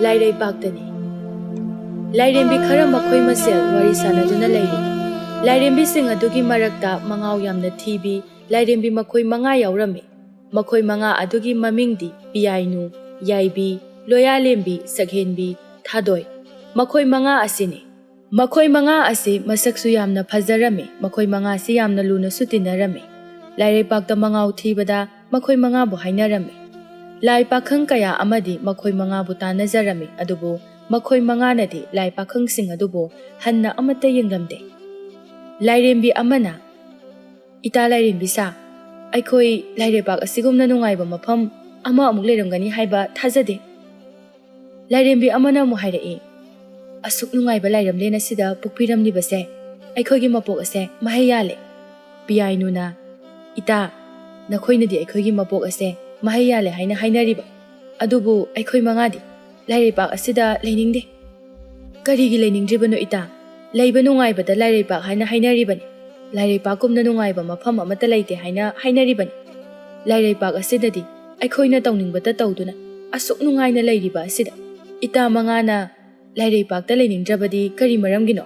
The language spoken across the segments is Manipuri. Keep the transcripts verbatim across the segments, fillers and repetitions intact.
ꯂꯥꯏꯔꯩꯄꯥꯛꯇꯅꯤ꯫ ꯂꯥꯏꯔꯦꯝꯕꯤ ꯈꯔ ꯃꯈꯣꯏ ꯃꯁꯦꯜ ꯋꯥꯔꯤ ꯁꯥꯟꯅꯗꯨꯅ ꯂꯩꯔꯤ꯫ ꯂꯥꯏꯔꯦꯝꯕꯤꯁꯤꯡ ꯑꯗꯨꯒꯤ ꯃꯔꯛꯇ ꯃꯉꯥꯎ ꯌꯥꯝꯅ ꯊꯤꯕꯤ ꯂꯥꯏꯔꯦꯝꯕꯤ ꯃꯈꯣꯏ ꯃꯉꯥ ꯌꯥꯎꯔꯝꯃꯤ꯫ ꯃꯈꯣꯏ ꯃꯉꯥ ꯑꯗꯨꯒꯤ ꯃꯃꯤꯡꯗꯤ ꯄꯤꯌꯥꯏꯅꯨ, ꯌꯥꯏꯕꯤ, ꯂꯣꯌꯥꯂꯦꯝꯕꯤ, ꯁꯛꯍꯦꯟꯕꯤ, ꯊꯥꯗꯣꯏ꯫ ꯃꯈꯣꯏ ꯃꯉꯥ ꯑꯁꯤꯅꯤ꯫ ꯃꯈꯣꯏ ꯃꯉꯥ ꯑꯁꯤ ꯃꯁꯛꯁꯨ ꯌꯥꯝꯅ ꯐꯖꯔꯝꯃꯤ꯫ ꯃꯈꯣꯏ ꯃꯉꯥꯁꯤ ꯌꯥꯝꯅ ꯂꯨꯅꯁꯨ ꯇꯤꯟꯅꯔꯝꯃꯤ꯫ ꯂꯥꯏꯔꯩꯄꯥꯛꯇ ꯃꯉꯥꯎ ꯊꯤꯕꯗ ꯃꯈꯣꯏ ꯃꯉꯥꯕꯨ ꯍꯥꯏꯅꯔꯝꯃꯤ꯫ ꯂꯥꯏ ꯄꯥꯈꯪ ꯀꯌꯥ ꯑꯃꯗꯤ ꯃꯈꯣꯏ ꯃꯉꯥꯕꯨ ꯇꯥꯟꯅꯖꯔꯝꯃꯤ, ꯑꯗꯨꯕꯨ ꯃꯈꯣꯏ ꯃꯉꯥꯅꯗꯤ ꯂꯥꯏ ꯄꯥꯈꯪꯁꯤꯡ ꯑꯗꯨꯕꯨ ꯍꯟꯅ ꯑꯃꯠꯇ ꯌꯦꯡꯂꯝꯗꯦ꯫ ꯂꯥꯏꯔꯦꯝꯕꯤ ꯑꯃꯅ, "ꯏꯇꯥ ꯂꯥꯏꯔꯦꯝꯕꯤ ꯁꯥ, ꯑꯩꯈꯣꯏ ꯂꯥꯏꯔꯩꯄꯥꯛ ꯑꯁꯤꯒꯨꯝꯅ ꯅꯨꯡꯉꯥꯏꯕ ꯃꯐꯝ ꯑꯃ ꯑꯃꯨꯛ ꯂꯩꯔꯝꯒꯅꯤ ꯍꯥꯏꯕ ꯊꯥꯖꯗꯦ"꯫ ꯂꯥꯏꯔꯦꯝꯕꯤ ꯑꯃꯅ ꯑꯃꯨꯛ ꯍꯥꯏꯔꯛꯏ, "ꯑꯁꯨꯛ ꯅꯨꯡꯉꯥꯏꯕ ꯂꯥꯏꯔꯝꯂꯦꯟ ꯑꯁꯤꯗ ꯄꯣꯛꯄꯤꯔꯝꯂꯤꯕꯁꯦ ꯑꯩꯈꯣꯏꯒꯤ ꯃꯄꯣꯛ ꯑꯁꯦ ꯃꯍꯩ ꯌꯥꯜꯂꯦ"꯫ ꯄꯤꯌꯥꯏꯅꯨꯅ, "ꯏꯇꯥ, ꯅꯈꯣꯏꯅꯗꯤ ꯑꯩꯈꯣꯏꯒꯤ ꯃꯄꯣꯛ ꯑꯁꯦ ꯃꯍꯩ ꯌꯥꯜꯂꯦ ꯍꯥꯏꯅ ꯍꯥꯏꯅꯔꯤꯕ, ꯑꯗꯨꯕꯨ ꯑꯩꯈꯣꯏ ꯃꯉꯥꯗꯤ ꯂꯥꯏꯔꯩꯄꯥꯛ ꯑꯁꯤꯗ ꯂꯩꯅꯤꯡꯗꯦ"꯫ "ꯀꯔꯤꯒꯤ ꯂꯩꯅꯤꯡꯗ꯭ꯔꯤꯕꯅꯣ ꯏꯇꯥ? ꯂꯩꯕ ꯅꯨꯡꯉꯥꯏꯕꯗ ꯂꯥꯏꯔꯩꯄꯥꯛ ꯍꯥꯏꯅ ꯍꯥꯏꯅꯔꯤꯕꯅꯤ꯫ ꯂꯥꯏꯔꯩꯄꯥꯛꯀꯨꯝꯅ ꯅꯨꯡꯉꯥꯏꯕ ꯃꯐꯝ ꯑꯃꯠꯇ ꯂꯩꯇꯦ ꯍꯥꯏꯅ ꯍꯥꯏꯅꯔꯤꯕꯅꯤ꯫ ꯂꯥꯏꯔꯩꯄꯥꯛ ꯑꯁꯤꯗꯗꯤ ꯑꯩꯈꯣꯏꯅ ꯇꯧꯅꯤꯡꯕꯇ ꯇꯧꯗꯨꯅ ꯑꯁꯨꯛ ꯅꯨꯡꯉꯥꯏꯅ ꯂꯩꯔꯤꯕ ꯑꯁꯤꯗ ꯏꯇꯥ ꯃꯉꯥꯅ ꯂꯥꯏꯔꯩꯄꯥꯛꯇ ꯂꯩꯅꯤꯡꯗ꯭ꯔꯕꯗꯤ ꯀꯔꯤ ꯃꯔꯝꯒꯤꯅꯣ?"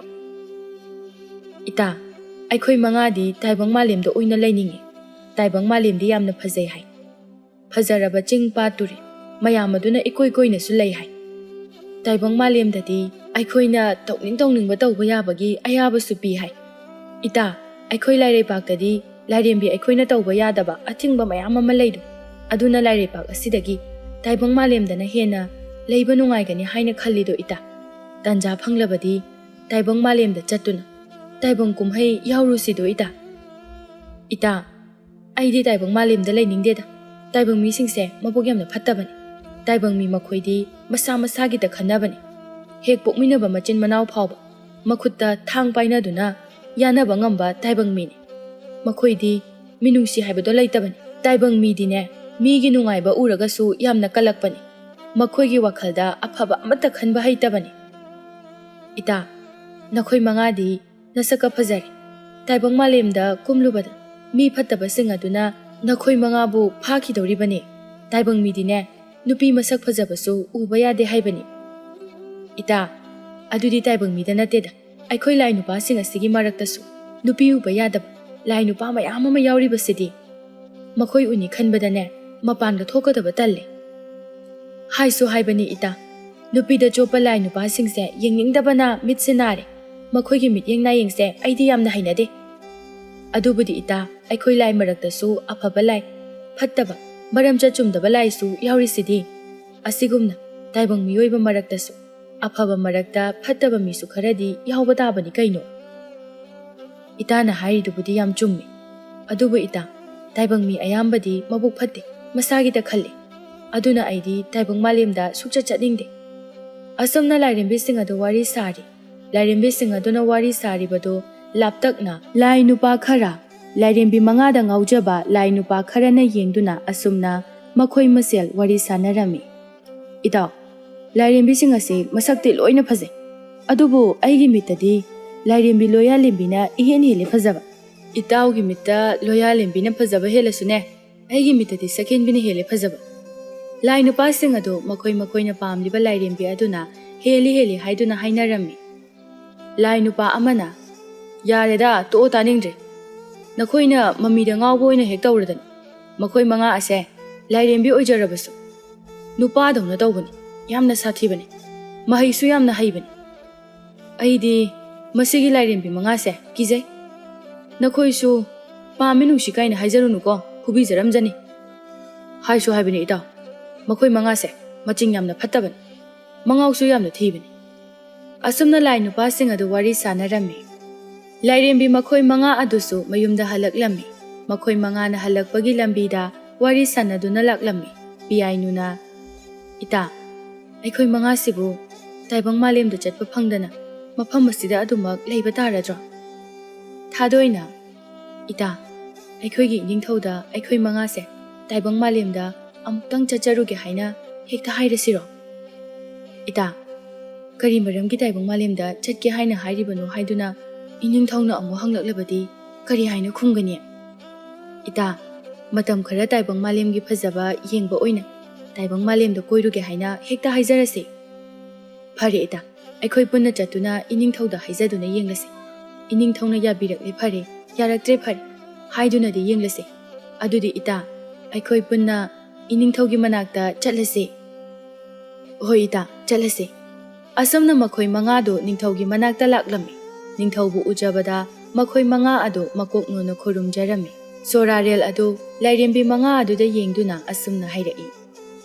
"ꯏꯇꯥ, ꯑꯩꯈꯣꯏ ꯃꯉꯥꯗꯤ ꯇꯥꯏꯕꯪ ꯃꯥꯂꯦꯝꯗ ꯑꯣꯏꯅ ꯂꯩꯅꯤꯡꯏ꯫ ꯇꯥꯏꯕꯪ ꯃꯥꯂꯦꯝꯗꯤ ꯌꯥꯝꯅ ꯐꯖꯩ ꯍꯥꯏ꯫ ꯐꯖꯔꯕ ꯆꯤꯡ ꯄꯥꯠ ꯇꯨꯔꯦꯜ ꯃꯌꯥꯝ ꯑꯗꯨꯅ ꯏꯀꯣꯏ ꯀꯣꯏꯅꯁꯨ ꯂꯩ ꯍꯥꯏ꯫ ꯇꯥꯏꯕꯪ ꯃꯥꯂꯦꯝꯗꯗꯤ ꯑꯩꯈꯣꯏꯅ ꯇꯧꯅꯤꯡ ꯇꯧꯅꯤꯡꯕ ꯇꯧꯕ ꯌꯥꯕꯒꯤ ꯑꯌꯥꯕꯁꯨ ꯄꯤ ꯍꯥꯏ꯫ ꯏꯇꯥ, ꯑꯩꯈꯣꯏ ꯂꯥꯏꯔꯩꯄꯥꯛꯇꯗꯤ ꯂꯥꯏꯔꯦꯝꯕꯤ ꯑꯩꯈꯣꯏꯅ ꯇꯧꯕ ꯌꯥꯗꯕ ꯑꯊꯤꯡꯕ ꯃꯌꯥꯝ ꯑꯃ ꯂꯩꯗꯣ, ꯑꯗꯨꯅ ꯂꯥꯏꯔꯩꯄꯥꯛ ꯑꯁꯤꯗꯒꯤ ꯇꯥꯏꯕꯪ ꯃꯥꯂꯦꯝꯗꯅ ꯍꯦꯟꯅ ꯂꯩꯕ ꯅꯨꯡꯉꯥꯏꯒꯅꯤ ꯍꯥꯏꯅ ꯈꯜꯂꯤꯗꯣ ꯏꯇꯥ꯫ ꯇꯥꯟꯖꯥ ꯐꯪꯂꯕꯗꯤ ꯇꯥꯏꯕꯪ ꯃꯥꯂꯦꯝꯗ ꯆꯠꯇꯨꯅ ꯇꯥꯏꯕꯪ ꯀꯨꯝꯍꯩ ꯌꯥꯎꯔꯨꯁꯤꯗꯣ ꯏꯇꯥ"꯫ "ꯏꯇꯥ, ꯑꯩꯗꯤ ꯇꯥꯏꯕꯪ ꯃꯥꯂꯦꯝꯗ ꯂꯩꯅꯤꯡꯗꯦꯗ꯫ ꯇꯥꯏꯕꯪ ꯃꯤꯁꯤꯡꯁꯦ ꯃꯕꯨꯛ ꯌꯥꯝꯅ ꯐꯠꯇꯕꯅꯤ꯫ ꯇꯥꯏꯕꯪ ꯃꯤ ꯃꯈꯣꯏꯗꯤ ꯃꯁꯥ ꯃꯁꯥꯒꯤꯗ ꯈꯟꯅꯕꯅꯤ꯫ ꯍꯦꯛ ꯄꯣꯛꯃꯤꯟꯅꯕ ꯃꯆꯤꯟ ꯃꯅꯥꯎ ꯐꯥꯎꯕ ꯃꯈꯨꯠꯇ ꯊꯥꯡ ꯄꯥꯏꯅꯗꯨꯅ ꯌꯥꯅꯕ ꯉꯝꯕ ꯇꯥꯏꯕꯪ ꯃꯤꯅꯤ꯫ ꯃꯈꯣꯏꯗꯤ ꯃꯤꯅꯨꯡꯁꯤ ꯍꯥꯏꯕꯗꯣ ꯂꯩꯇꯕꯅꯤ꯫ ꯇꯥꯏꯕꯪ ꯃꯤꯗꯤꯅꯦ, ꯃꯤꯒꯤ ꯅꯨꯡꯉꯥꯏꯕ ꯎꯔꯒꯁꯨ ꯌꯥꯝꯅ ꯀꯜꯂꯛꯄꯅꯤ꯫ ꯃꯈꯣꯏꯒꯤ ꯋꯥꯈꯜꯗ ꯑꯐꯕ ꯑꯃꯠꯇ ꯈꯟꯕ ꯍꯩꯇꯕꯅꯤ꯫ ꯏꯇꯥ, ꯅꯈꯣꯏ ꯃꯉꯥꯗꯤ ꯅꯁꯛꯀ ꯐꯖꯔꯦ꯫ ꯇꯥꯏꯕꯪ ꯃꯥꯂꯦꯝꯗ ꯀꯨꯝꯂꯨꯕꯗ ꯃꯤ ꯐꯠꯇꯕꯁꯤꯡ ꯑꯗꯨꯅ ꯅꯈꯣꯏ ꯃꯉꯥꯕꯨ ꯐꯥꯈꯤꯗꯧꯔꯤꯕꯅꯤ꯫ ꯇꯥꯏꯕꯪ ꯃꯤꯗꯤꯅꯦ, ꯅꯨꯄꯤ ꯃꯁꯛ ꯐꯖꯕꯁꯨ ꯎꯕ ꯌꯥꯗꯦ ꯍꯥꯏꯕꯅꯤ꯫ ꯏꯇꯥ, ꯑꯗꯨꯗꯤ ꯇꯥꯏꯕꯪ ꯃꯤꯗ ꯅꯠꯇꯦꯗ, ꯑꯩꯈꯣꯏ ꯂꯥꯏ ꯅꯨꯄꯥꯁꯤꯡ ꯑꯁꯤꯒꯤ ꯃꯔꯛꯇꯁꯨ ꯅꯨꯄꯤ ꯎꯕ ꯌꯥꯗꯕ ꯂꯥꯏ ꯅꯨꯄꯥ ꯃꯌꯥꯝ ꯑꯃ ꯌꯥꯎꯔꯤꯕꯁꯤꯗꯤ꯫ ꯃꯈꯣꯏ ꯎꯅꯤ ꯈꯟꯕꯗꯅꯦ, ꯃꯄꯥꯟꯒ ꯊꯣꯛꯀꯗꯕ ꯇꯜꯂꯦ꯫ ꯍꯥꯏꯁꯨ ꯍꯥꯏꯕꯅꯤ ꯏꯇꯥ, ꯅꯨꯄꯤꯗ ꯆꯣꯞꯄ ꯂꯥꯏ ꯅꯨꯄꯥꯁꯤꯡꯁꯦ ꯌꯦꯡꯅꯤꯡꯗꯕꯅ ꯃꯤꯠꯁꯦ ꯅꯥꯔꯦ꯫ ꯃꯈꯣꯏꯒꯤ ꯃꯤꯠꯌꯦꯡ ꯅꯥꯌꯦꯡꯁꯦ ꯑꯩꯗꯤ ꯌꯥꯝꯅ ꯍꯩꯅꯗꯦ꯫ ꯑꯗꯨꯕꯨꯗꯤ ꯏꯇꯥ, ꯑꯩꯈꯣꯏ ꯂꯥꯏ ꯃꯔꯛꯇꯁꯨ ꯑꯐꯕ ꯂꯥꯏ, ꯐꯠꯇꯕ, ꯃꯔꯝ ꯆꯠ ꯆꯨꯝꯗꯕ ꯂꯥꯏꯁꯨ ꯌꯥꯎꯔꯤꯁꯤꯗꯤ꯫ ꯑꯁꯤꯒꯨꯝꯅ ꯇꯥꯏꯕꯪ ꯃꯤꯑꯣꯏꯕ ꯃꯔꯛꯇꯁꯨ ꯑꯐꯕ ꯃꯔꯛꯇ ꯐꯠꯇꯕ ꯃꯤꯁꯨ ꯈꯔꯗꯤ ꯌꯥꯎꯕ ꯇꯥꯕꯅꯤ ꯀꯩꯅꯣ꯫ ꯏꯇꯥꯅ ꯍꯥꯏꯔꯤꯗꯨꯕꯨꯗꯤ ꯌꯥꯝ ꯆꯨꯝꯃꯤ꯫ ꯑꯗꯨꯕꯨ ꯏꯇꯥ, ꯇꯥꯏꯕꯪ ꯃꯤ ꯑꯌꯥꯝꯕꯗꯤ ꯃꯕꯨꯛ ꯐꯠꯇꯦ, ꯃꯁꯥꯒꯤꯇ ꯈꯜꯂꯤ꯫ ꯑꯗꯨꯅ ꯑꯩꯗꯤ ꯇꯥꯏꯕꯪ ꯃꯥꯂꯦꯝꯗ ꯁꯨꯛꯆꯠ ꯆꯠꯅꯤꯡꯗꯦ꯫ ꯑꯁꯨꯝꯅ ꯂꯥꯏꯔꯦꯝꯕꯤꯁꯤꯡ ꯑꯗꯨ ꯋꯥꯔꯤ ꯁꯥꯔꯤ꯫ ꯂꯥꯏꯔꯦꯝꯕꯤꯁꯤꯡ ꯑꯗꯨꯅ ꯋꯥꯔꯤ ꯁꯥꯔꯤꯕꯗꯨ ꯂꯥꯞꯇꯛꯅ ꯂꯥꯏ ꯅꯨꯄꯥ ꯈꯔ, ꯂꯥꯏꯔꯦꯝꯕꯤ ꯃꯉꯥꯗ ꯉꯥꯎꯖꯕ ꯂꯥꯏ ꯅꯨꯄꯥ ꯈꯔꯅ ꯌꯦꯡꯗꯨꯅ ꯑꯁꯨꯝꯅ ꯃꯈꯣꯏ ꯃꯁꯦꯜ ꯋꯥꯔꯤ ꯁꯥꯟꯅꯔꯝꯃꯤ꯫ "ꯏꯇꯥꯎ, ꯂꯥꯏꯔꯦꯝꯕꯤꯁꯤꯡ ꯑꯁꯤ ꯃꯁꯛꯇꯤ ꯂꯣꯏꯅ ꯐꯖꯩ, ꯑꯗꯨꯕꯨ ꯑꯩꯒꯤ ꯃꯤꯠꯇꯗꯤ ꯂꯥꯏꯔꯦꯝꯕꯤ ꯂꯣꯌꯥꯂꯦꯝꯕꯤꯅ ꯏꯍꯦꯟ ꯍꯦꯜꯂꯤ ꯐꯖꯕ꯫" "ꯏꯇꯥꯎꯒꯤ ꯃꯤꯠꯇ ꯂꯣꯌꯥꯂꯦꯝꯕꯤꯅ ꯐꯖꯕ ꯍꯦꯜꯂꯁꯨꯅꯦ, ꯑꯩꯒꯤ ꯃꯤꯠꯇꯗꯤ ꯁꯛꯍꯦꯟꯕꯤꯅ ꯍꯦꯜꯂꯦ ꯐꯖꯕ꯫" ꯂꯥꯏ ꯅꯨꯄꯥꯁꯤꯡ ꯑꯗꯨ ꯃꯈꯣꯏ ꯃꯈꯣꯏꯅ ꯄꯥꯝꯂꯤꯕ ꯂꯥꯏꯔꯦꯝꯕꯤ ꯑꯗꯨꯅ ꯍꯦꯜꯂꯤ ꯍꯦꯜꯂꯤ ꯍꯥꯏꯗꯨꯅ ꯍꯥꯏꯅꯔꯝꯃꯤ꯫ ꯂꯥꯏ ꯅꯨꯄꯥ ꯑꯃꯅ, "ꯌꯥꯔꯦꯗ, ꯇꯣꯛꯑꯣ, ꯇꯥꯅꯤꯡꯗ꯭ꯔꯦ꯫ ꯅꯈꯣꯏꯅ ꯃꯃꯤꯗ ꯉꯥꯎꯕ ꯑꯣꯏꯅ ꯍꯦꯛ ꯇꯧꯔꯗꯅ꯫ ꯃꯈꯣꯏ ꯃꯉꯥ ꯑꯁꯦ ꯂꯥꯏꯔꯦꯝꯕꯤ ꯑꯣꯏꯖꯔꯕꯁꯨ, ꯅꯨꯄꯥꯗꯧꯅ ꯇꯧꯕꯅꯤ, ꯌꯥꯝꯅ ꯁꯥꯊꯤꯕꯅꯤ, ꯃꯍꯩꯁꯨ ꯌꯥꯝꯅ ꯍꯩꯕꯅꯤ꯫ ꯑꯩꯗꯤ ꯃꯁꯤꯒꯤ ꯂꯥꯏꯔꯦꯝꯕꯤ ꯃꯉꯥꯁꯦ ꯀꯤꯖꯩ꯫ ꯅꯈꯣꯏꯁꯨ ꯄꯥꯝꯃꯤ ꯅꯨꯡꯁꯤ ꯀꯥꯏꯅ ꯍꯥꯏꯖꯔꯨꯅꯨꯀꯣ, ꯐꯨꯕꯤꯖꯔꯝꯖꯅꯤ꯫" ꯍꯥꯏꯁꯨ ꯍꯥꯏꯕꯅꯤ ꯏꯇꯥꯎ, ꯃꯈꯣꯏ ꯃꯉꯥꯁꯦ ꯃꯆꯤꯡ ꯌꯥꯝꯅ ꯐꯠꯇꯕꯅꯤ, ꯃꯉꯥꯎꯁꯨ ꯌꯥꯝꯅ ꯊꯤꯕꯅꯤ꯫ ꯑꯁꯨꯝꯅ ꯂꯥꯏ ꯅꯨꯄꯥꯁꯤꯡ ꯑꯗꯨ ꯋꯥꯔꯤ ꯁꯥꯟꯅꯔꯝꯃꯤ꯫ ꯂꯥꯏꯔꯦꯝꯕꯤ ꯃꯈꯣꯏ ꯃꯉꯥ ꯑꯗꯨꯁꯨ ꯃꯌꯨꯝꯗ ꯍꯜꯂꯛꯂꯝꯃꯤ꯫ ꯃꯈꯣꯏ ꯃꯉꯥꯅ ꯍꯜꯂꯛꯄꯒꯤ ꯂꯝꯕꯤꯗ ꯋꯥꯔꯤ ꯁꯥꯟꯅꯗꯨꯅ ꯂꯥꯛꯂꯝꯃꯤ꯫ ꯄꯤꯌꯥꯏꯅꯨꯅ, "ꯏꯇꯥ, ꯑꯩꯈꯣꯏ ꯃꯉꯥꯁꯤꯕꯨ ꯇꯥꯏꯕꯪ ꯃꯥꯂꯦꯝꯗ ꯆꯠꯄ ꯐꯪꯗꯅ ꯃꯐꯝ ꯑꯁꯤꯗ ꯑꯗꯨꯃꯛ ꯂꯩꯕ ꯇꯥꯔꯗ꯭ꯔꯣ?" ꯊꯥꯗꯣꯏꯅ, "ꯏꯇꯥ, ꯑꯩꯈꯣꯏꯒꯤ ꯏꯅꯤꯡꯊꯧꯗ ꯑꯩꯈꯣꯏ ꯃꯉꯥꯁꯦ ꯇꯥꯏꯕꯪ ꯃꯥꯂꯦꯝꯗ ꯑꯃꯨꯛꯇꯪ ꯆꯠꯆꯔꯨꯒꯦ ꯍꯥꯏꯅ ꯍꯦꯛꯇ ꯍꯥꯏꯔꯁꯤꯔꯣ?" "ꯏꯇꯥ, ꯀꯔꯤ ꯃꯔꯝꯒꯤ ꯇꯥꯏꯕꯪ ꯃꯥꯂꯦꯝꯗ ꯆꯠꯀꯦ ꯍꯥꯏꯅ ꯍꯥꯏꯔꯤꯕꯅꯣ ꯍꯥꯏꯗꯨꯅ ꯏꯅꯤꯡꯊꯧꯅ ꯑꯃꯨꯛ ꯍꯪꯂꯛꯂꯕꯗꯤ ꯀꯔꯤ ꯍꯥꯏꯅ ꯈꯨꯝꯒꯅꯤ? ꯏꯇꯥ, ꯃꯇꯝ ꯈꯔ ꯇꯥꯏꯕꯪ ꯃꯥꯂꯦꯝꯒꯤ ꯐꯖꯕ ꯌꯦꯡꯕ ꯑꯣꯏꯅ ꯇꯥꯏꯕꯪ ꯃꯥꯂꯦꯝꯗ ꯀꯣꯏꯔꯨꯒꯦ ꯍꯥꯏꯅ ꯍꯦꯛꯇ ꯍꯥꯏꯖꯔꯁꯦ꯫ ꯐꯔꯦ ꯏꯇꯥ, ꯑꯩꯈꯣꯏ ꯄꯨꯟꯅ ꯆꯠꯇꯨꯅ ꯏꯅꯤꯡꯊꯧꯗ ꯍꯥꯏꯖꯗꯨꯅ ꯌꯦꯡꯂꯁꯤ꯫ ꯏꯅꯤꯡꯊꯧꯅ ꯌꯥꯕꯤꯔꯛꯂꯦ ꯐꯔꯦ, ꯌꯥꯔꯛꯇ꯭ꯔꯦ ꯐꯔꯦ ꯍꯥꯏꯗꯨꯅꯗꯤ ꯌꯦꯡꯂꯁꯤ꯫ ꯑꯗꯨꯗꯤ ꯏꯇꯥ, ꯑꯩꯈꯣꯏ ꯄꯨꯟꯅ ꯏꯅꯤꯡꯊꯧꯒꯤ ꯃꯅꯥꯛꯇ ꯆꯠꯂꯁꯤ꯫ ꯍꯣꯏ ꯏꯇꯥ, ꯆꯠꯂꯁꯤ꯫ ꯑꯁꯨꯝꯅ ꯃꯈꯣꯏ ꯃꯉꯥꯗꯨ ꯅꯤꯡꯊꯧꯒꯤ ꯃꯅꯥꯛꯇ ꯂꯥꯛꯂꯝꯃꯤ꯫ ꯅꯤꯡꯊꯧꯕꯨ ꯎꯖꯕꯗ ꯃꯈꯣꯏ ꯃꯉꯥ ꯑꯗꯨ ꯃꯀꯣꯛ ꯅꯣꯟꯅ ꯈꯨꯔꯨꯝꯖꯔꯝꯃꯤ꯫ ꯁꯣꯔꯥꯔꯦꯜ ꯑꯗꯨ ꯂꯥꯏꯔꯦꯝꯕꯤ ꯃꯉꯥ ꯑꯗꯨꯗ ꯌꯦꯡꯗꯨꯅ ꯑꯁꯨꯝꯅ ꯍꯥꯏꯔꯛꯏ,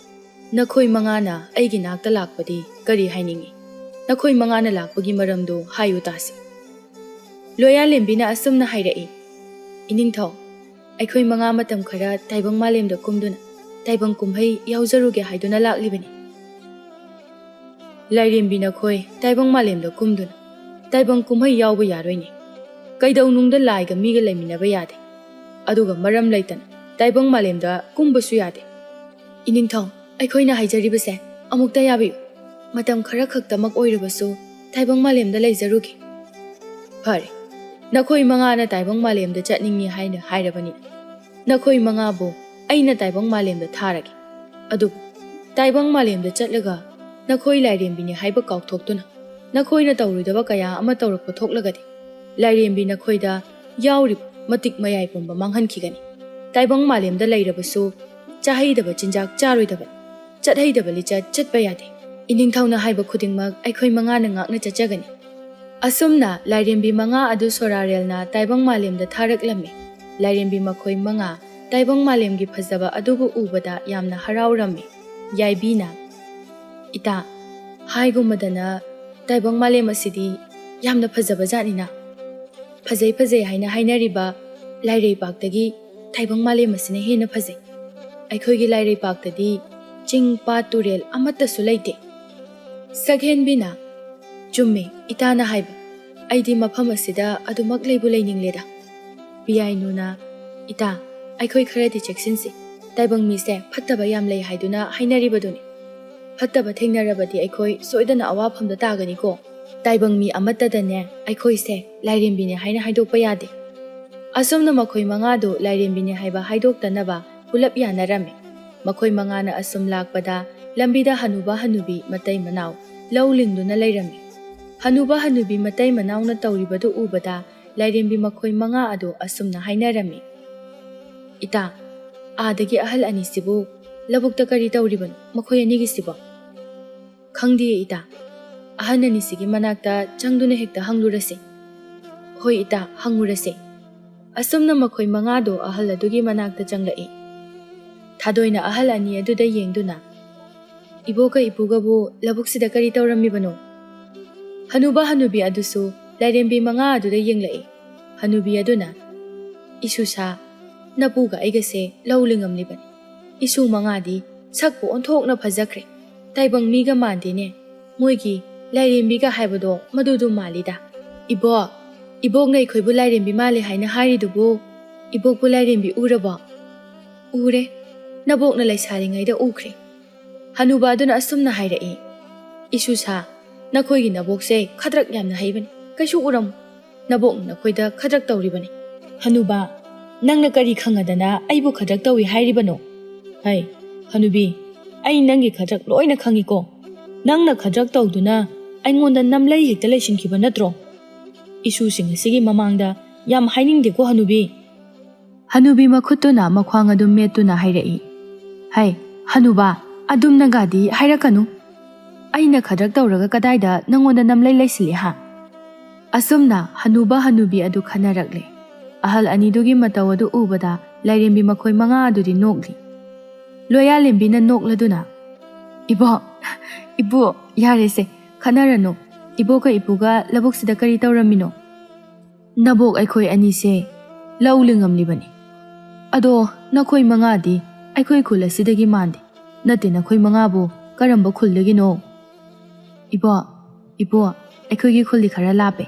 "ꯅꯈꯣꯏ ꯃꯉꯥꯅ ꯑꯩꯒꯤ ꯅꯥꯛꯇ ꯂꯥꯛꯄꯗꯤ ꯀꯔꯤ ꯍꯥꯏꯅꯤꯡꯏ? ꯅꯈꯣꯏ ꯃꯉꯥꯅ ꯂꯥꯛꯄꯒꯤ ꯃꯔꯝꯗꯨ ꯍꯥꯏꯌꯨ ꯇꯥꯁꯤ꯫" ꯂꯣꯌꯥꯂꯦꯝꯕꯤꯅ ꯑꯁꯨꯝꯅ ꯍꯥꯏꯔꯛꯏ, "ꯏꯅꯤꯡꯊꯧ, ꯑꯩꯈꯣꯏ ꯃꯉꯥ ꯃꯇꯝ ꯈꯔ ꯇꯥꯏꯕꯪ ꯃꯥꯂꯦꯝꯗ ꯀꯨꯝꯗꯨꯅ ꯇꯥꯏꯕꯪ ꯀꯨꯝꯍꯩ ꯌꯥꯎꯖꯔꯨꯒꯦ ꯍꯥꯏꯗꯨꯅ ꯂꯥꯛꯂꯤꯕꯅꯤ꯫" "ꯂꯥꯏꯔꯦꯝꯕꯤ, ꯅꯈꯣꯏ ꯇꯥꯏꯕꯪ ꯃꯥꯂꯦꯝꯗ ꯀꯨꯝꯗꯨꯅ ꯇꯥꯏꯕꯪ ꯀꯨꯝꯍꯩ ꯌꯥꯎꯕ ꯌꯥꯔꯣꯏꯅꯦ꯫ ꯀꯩꯗꯧꯅꯨꯡꯗ ꯂꯥꯏꯒ ꯃꯤꯒ ꯂꯩꯃꯤꯟꯅꯕ ꯌꯥꯗꯦ꯫ ꯑꯗꯨꯒ ꯃꯔꯝ ꯂꯩꯇꯅ ꯇꯥꯏꯕꯪ ꯃꯥꯂꯦꯝꯗ ꯀꯨꯝꯕꯁꯨ ꯌꯥꯗꯦ꯫" "ꯏꯅꯤꯡꯊꯧ, ꯑꯩꯈꯣꯏꯅ ꯍꯥꯏꯖꯔꯤꯕꯁꯦ ꯑꯃꯨꯛꯇ ꯌꯥꯕꯤꯌꯨ꯫ ꯃꯇꯝ ꯈꯔ ꯈꯛꯇꯃꯛ ꯑꯣꯏꯔꯕꯁꯨ ꯇꯥꯏꯕꯪ ꯃꯥꯂꯦꯝꯗ ꯂꯩꯖꯔꯨꯒꯦ꯫" "ꯐꯔꯦ, ꯅꯈꯣꯏ ꯃꯉꯥꯅ ꯇꯥꯏꯕꯪ ꯃꯥꯂꯦꯝꯗ ꯆꯠꯅꯤꯡꯏ ꯍꯥꯏꯅ ꯍꯥꯏꯔꯕꯅꯤꯅ, ꯅꯈꯣꯏ ꯃꯉꯥꯕꯨ ꯑꯩꯅ ꯇꯥꯏꯕꯪ ꯃꯥꯂꯦꯝꯗ ꯊꯥꯔꯒꯦ꯫ ꯑꯗꯨꯕꯨ ꯇꯥꯏꯕꯪ ꯃꯥꯂꯦꯝꯗ ꯆꯠꯂꯒ ꯅꯈꯣꯏ ꯂꯥꯏꯔꯦꯝꯕꯤꯅꯤ ꯍꯥꯏꯕ ꯀꯥꯎꯊꯣꯛꯇꯨꯅ ꯅꯈꯣꯏꯅ ꯇꯧꯔꯣꯏꯗꯕ ꯀꯌꯥ ꯑꯃ ꯇꯧꯔꯛꯄ ꯊꯣꯛꯂꯒꯗꯤ ꯂꯥꯏꯔꯦꯝꯕꯤ ꯅꯈꯣꯏꯗ ꯌꯥꯎꯔꯤꯕ ꯃꯇꯤꯛ ꯃꯌꯥꯏ ꯄꯨꯝꯕ ꯃꯥꯡꯍꯟꯈꯤꯒꯅꯤ꯫ ꯇꯥꯏꯕꯪ ꯃꯥꯂꯦꯝꯗ ꯂꯩꯔꯕꯁꯨ ꯆꯥꯍꯩꯗꯕ ꯆꯤꯟꯖꯥꯛ ꯆꯥꯔꯣꯏꯗꯕꯅꯤ꯫ ꯆꯠꯍꯩꯗꯕ ꯂꯤꯆꯠ ꯆꯠꯄ ꯌꯥꯗꯦ꯫ ꯏꯅꯤꯡꯊꯧꯅ ꯍꯥꯏꯕ ꯈꯨꯗꯤꯡꯃꯛ ꯑꯩꯈꯣꯏ ꯃꯉꯥꯅ ꯉꯥꯛꯅ ꯆꯠꯆꯒꯅꯤ꯫" ꯑꯁꯨꯝꯅ ꯂꯥꯏꯔꯦꯝꯕꯤ ꯃꯉꯥ ꯑꯗꯨ ꯁꯣꯔꯥꯔꯦꯜꯅ ꯇꯥꯏꯕꯪ ꯃꯥꯂꯦꯝꯗ ꯊꯥꯔꯛꯂꯝꯃꯤ꯫ ꯂꯥꯏꯔꯦꯝꯕꯤ ꯃꯈꯣꯏ ꯃꯉꯥ ꯇꯥꯏꯕꯪ ꯃꯥꯂꯦꯝꯒꯤ ꯐꯖꯕ ꯑꯗꯨꯕꯨ ꯎꯕꯗ ꯌꯥꯝꯅ ꯍꯔꯥꯎꯔꯝꯃꯤ꯫ ꯌꯥꯏꯕꯤꯅ, "ꯏꯇꯥ, ꯍꯥꯏꯒꯨꯝꯕꯗꯅ ꯇꯥꯏꯕꯪ ꯃꯥꯂꯦꯝ ꯑꯁꯤꯗꯤ ꯌꯥꯝꯅ ꯐꯖꯕ ꯖꯥꯠꯅꯤꯅ꯫ ꯐꯖꯩ ꯐꯖꯩ ꯍꯥꯏꯅ ꯍꯥꯏꯅꯔꯤꯕ ꯂꯥꯏꯔꯩꯄꯥꯛꯇꯒꯤ ꯇꯥꯏꯕꯪ ꯃꯥꯂꯦꯝ ꯑꯁꯤꯅ ꯍꯦꯟꯅ ꯐꯖꯩ꯫ ꯑꯩꯈꯣꯏꯒꯤ ꯂꯥꯏꯔꯩꯄꯥꯛꯇꯗꯤ ꯆꯤꯡ, ꯄꯥꯠ, ꯇꯨꯔꯦꯜ ꯑꯃꯠꯇꯁꯨ ꯂꯩꯇꯦ꯫" ꯁꯛꯍꯦꯟꯕꯤꯅ, "ꯆꯨꯝꯃꯤ, ꯏꯇꯥꯅ ꯍꯥꯏꯕ꯫ ꯑꯩꯗꯤ ꯃꯐꯝ ꯑꯁꯤꯗ ꯑꯗꯨꯃꯛ ꯂꯩꯕꯨ ꯂꯩꯅꯤꯡꯂꯦꯗ꯫" ꯄꯤꯌꯥꯏꯅꯨꯅ, "ꯏꯇꯥ, ꯑꯩꯈꯣꯏ ꯈꯔꯗꯤ ꯆꯦꯛꯁꯤꯟꯁꯤ꯫ ꯇꯥꯏꯕꯪ ꯃꯤꯁꯦ ꯐꯠꯇꯕ ꯌꯥꯝ ꯂꯩ ꯍꯥꯏꯗꯨꯅ ꯍꯥꯏꯅꯔꯤꯕꯗꯨꯅꯤ꯫ ꯐꯠꯇꯕ ꯊꯦꯡꯅꯔꯕꯗꯤ ꯑꯩꯈꯣꯏ ꯁꯣꯏꯗꯅ ꯑꯋꯥꯐꯝꯗ ꯇꯥꯒꯅꯤꯀꯣ꯫ ꯇꯥꯏꯕꯪ ꯃꯤ ꯑꯃꯠꯇꯗꯅꯦ ꯑꯩꯈꯣꯏꯁꯦ ꯂꯥꯏꯔꯦꯝꯕꯤꯅꯦ ꯍꯥꯏꯅ ꯍꯥꯏꯗꯣꯛꯄ ꯌꯥꯗꯦ꯫" ꯑꯁꯨꯝꯅ ꯃꯈꯣꯏ ꯃꯉꯥꯗꯨ ꯂꯥꯏꯔꯦꯝꯕꯤꯅꯦ ꯍꯥꯏꯕ ꯍꯥꯏꯗꯣꯛꯇꯅꯕ ꯄꯨꯂꯞ ꯌꯥꯅꯔꯝꯃꯤ꯫ ꯃꯈꯣꯏ ꯃꯉꯥꯅ ꯑꯁꯨꯝ ꯂꯥꯛꯄꯗ ꯂꯝꯕꯤꯗ ꯍꯅꯨꯕ ꯍꯅꯨꯕꯤ ꯃꯇꯩ ꯃꯅꯥꯎ ꯂꯧ ꯂꯤꯡꯗꯨꯅ ꯂꯩꯔꯝꯃꯤ꯫ ꯍꯅꯨꯕ ꯍꯅꯨꯕꯤ ꯃꯇꯩ ꯃꯅꯥꯎꯅ ꯇꯧꯔꯤꯕꯗꯨ ꯎꯕꯗ ꯂꯥꯏꯔꯦꯝꯕꯤ ꯃꯈꯣꯏ ꯃꯉꯥ ꯑꯗꯨ ꯑꯁꯨꯝꯅ ꯍꯥꯏꯅꯔꯝꯃꯤ, "ꯏꯇꯥ, ꯑꯥꯗꯒꯤ ꯑꯍꯜ ꯑꯅꯤꯁꯤꯕꯨ ꯂꯧꯕꯨꯛꯇ ꯀꯔꯤ ꯇꯧꯔꯤꯕꯅꯣ ꯃꯈꯣꯏ ꯑꯅꯤꯒꯤꯁꯤꯕꯣ?" "ꯈꯪꯗꯦ ꯏꯇꯥ꯫ ꯑꯍꯟ ꯑꯅꯤꯁꯤꯒꯤ ꯃꯅꯥꯛꯇ ꯆꯪꯗꯨꯅ ꯍꯦꯛꯇ ꯍꯪꯂꯨꯔꯁꯤ꯫" "ꯍꯣꯏ ꯏꯇꯥ, ꯍꯪꯉꯨꯔꯁꯤ꯫" ꯑꯁꯨꯝꯅ ꯃꯈꯣꯏ ꯃꯉꯥꯗꯣ ꯑꯍꯜ ꯑꯗꯨꯒꯤ ꯃꯅꯥꯛꯇ ꯆꯪꯂꯛꯏ꯫ ꯊꯥꯗꯣꯏꯅ ꯑꯍꯜ ꯑꯅꯤ ꯑꯗꯨꯗ ꯌꯦꯡꯗꯨꯅ, "ꯏꯕꯣꯛꯀ ꯏꯄꯨꯒꯕꯨ ꯂꯧꯕꯨꯛꯁꯤꯗ ꯀꯔꯤ ꯇꯧꯔꯝꯃꯤꯕꯅꯣ?" ꯍꯅꯨꯕ ꯍꯅꯨꯕꯤ ꯑꯗꯨꯁꯨ ꯂꯥꯏꯔꯦꯝꯕꯤ ꯃꯉꯥ ꯑꯗꯨꯗ ꯌꯦꯡꯂꯛꯏ꯫ ꯍꯅꯨꯕꯤ ꯑꯗꯨꯅ, "ꯏꯁꯨꯁꯥ, ꯅꯄꯨꯒ ꯑꯩꯒꯁꯦ ꯂꯧ ꯂꯤꯡꯉꯝꯂꯤꯕꯅꯤ꯫ ꯏꯁꯨ ꯃꯉꯥꯗꯤ ꯁꯛꯄꯨ ꯑꯣꯟꯊꯣꯛꯅ ꯐꯖꯈ꯭ꯔꯦ꯫ ꯇꯥꯏꯕꯪ ꯃꯤꯒ ꯃꯥꯟꯗꯦꯅꯦ꯫ ꯃꯣꯏꯒꯤ ꯂꯥꯏꯔꯦꯝꯕꯤꯒ ꯍꯥꯏꯕꯗꯣ ꯃꯗꯨꯗꯨ ꯃꯥꯜꯂꯤꯗ꯫ ꯏꯕꯣꯛ, ꯏꯕꯣꯛꯅ ꯑꯩꯈꯣꯏꯕꯨ ꯂꯥꯏꯔꯦꯝꯕꯤ ꯃꯥꯜꯂꯦ ꯍꯥꯏꯅ ꯍꯥꯏꯔꯤꯗꯨꯕꯨ, ꯏꯕꯣꯛꯄꯨ ꯂꯥꯏꯔꯦꯝꯕꯤ ꯎꯔꯕꯣ?" "ꯎꯔꯦ꯫ ꯅꯕꯣꯛꯅ ꯂꯩꯁꯥꯔꯤꯉꯩꯗ ꯎꯈ꯭ꯔꯦ꯫" ꯍꯅꯨꯕ ꯑꯗꯨꯅ ꯑꯁꯨꯝꯅ ꯍꯥꯏꯔꯛꯏ, "ꯏꯁꯨꯁꯥ, ꯅꯈꯣꯏꯒꯤ ꯅꯕꯣꯛꯁꯦ ꯈꯗ꯭ꯔꯛ ꯌꯥꯝꯅ ꯍꯩꯕꯅꯤ꯫ ꯀꯩꯁꯨ ꯎꯔꯝꯃꯣꯏ꯫ ꯅꯕꯣꯛꯅ ꯅꯈꯣꯏꯗ ꯈꯗ꯭ꯔꯛ ꯇꯧꯔꯤꯕꯅꯤ꯫" "ꯍꯅꯨꯕ, ꯅꯪꯅ ꯀꯔꯤ ꯈꯪꯉꯗꯅ ꯑꯩꯕꯨ ꯈꯗ꯭ꯔꯛ ꯇꯧꯏ ꯍꯥꯏꯔꯤꯕꯅꯣ?" "ꯍꯩ, ꯍꯅꯨꯕꯤ, ꯑꯩ ꯅꯪꯒꯤ ꯈꯗ꯭ꯔꯛ ꯂꯣꯏꯅ ꯈꯪꯉꯤꯀꯣ꯫ ꯅꯪꯅ ꯈꯗ꯭ꯔꯛ ꯇꯧꯗꯨꯅ ꯑꯩꯉꯣꯟꯗ ꯅꯝꯂꯩ ꯍꯦꯛꯇ ꯂꯩꯁꯤꯟꯈꯤꯕ ꯅꯠꯇ꯭ꯔꯣ? ꯏꯁꯨꯁꯤꯡ ꯑꯁꯤꯒꯤ ꯃꯃꯥꯡꯗ ꯌꯥꯝ ꯍꯥꯏꯅꯤꯡꯗꯦꯀꯣ, ꯍꯅꯨꯕꯤ꯫" ꯍꯅꯨꯕꯤ ꯃꯈꯨꯠꯇꯨꯅ ꯃꯈ꯭ꯋꯥꯡ ꯑꯗꯨ ꯃꯦꯠꯇꯨꯅ ꯍꯥꯏꯔꯛꯏ, "ꯍꯩ, ꯍꯅꯨꯕ, ꯑꯗꯨꯝꯅꯒꯗꯤ ꯍꯥꯏꯔꯛꯀꯅꯨ꯫ ꯑꯩꯅ ꯈꯗ꯭ꯔꯛ ꯇꯧꯔꯒ ꯀꯗꯥꯏꯗ ꯅꯪꯉꯣꯟꯗ ꯅꯝꯂꯩ ꯂꯩꯁꯤꯜꯂꯤ ꯍꯥ?" ꯑꯁꯨꯝꯅ ꯍꯅꯨꯕ ꯍꯅꯨꯕꯤ ꯑꯗꯨ ꯈꯟꯅꯔꯛꯂꯦ꯫ ꯑꯍꯜ ꯑꯅꯤꯗꯨꯒꯤ ꯃꯇꯧ ꯑꯗꯨ ꯎꯕꯗ ꯂꯥꯏꯔꯦꯝꯕꯤ ꯃꯈꯣꯏ ꯃꯉꯥ ꯑꯗꯨꯗꯤ ꯅꯣꯛꯂꯤ꯫ ꯂꯣꯌꯥꯂꯦꯝꯕꯤꯅ ꯅꯣꯛꯂꯗꯨꯅ, "ꯏꯕꯣ, ꯏꯕꯣ, ꯌꯥꯔꯦꯁꯦ, ꯈꯟꯅꯔꯅꯨ꯫ ꯏꯕꯣꯛꯀ ꯏꯄꯨꯒ ꯂꯧꯕꯨꯛꯁꯤꯗ ꯀꯔꯤ ꯇꯧꯔꯝꯃꯤꯅꯣ?" "ꯅꯕꯣꯛ ꯑꯩꯈꯣꯏ ꯑꯅꯤꯁꯦ ꯂꯧ ꯂꯤꯡꯉꯝꯂꯤꯕꯅꯤ꯫ ꯑꯗꯣ ꯅꯈꯣꯏ ꯃꯉꯥꯗꯤ ꯑꯩꯈꯣꯏ ꯈꯨꯜ ꯑꯁꯤꯗꯒꯤ ꯃꯥꯟꯗꯦ꯫ ꯅꯠꯇꯦ, ꯅꯈꯣꯏ ꯃꯉꯥꯕꯨ ꯀꯔꯝꯕ ꯈꯨꯜꯗꯒꯤꯅꯣ?" "ꯏꯕꯣ, ꯏꯄꯨ, ꯑꯩꯈꯣꯏꯒꯤ ꯈꯨꯜꯗꯤ ꯈꯔ ꯂꯥꯞꯄꯦ꯫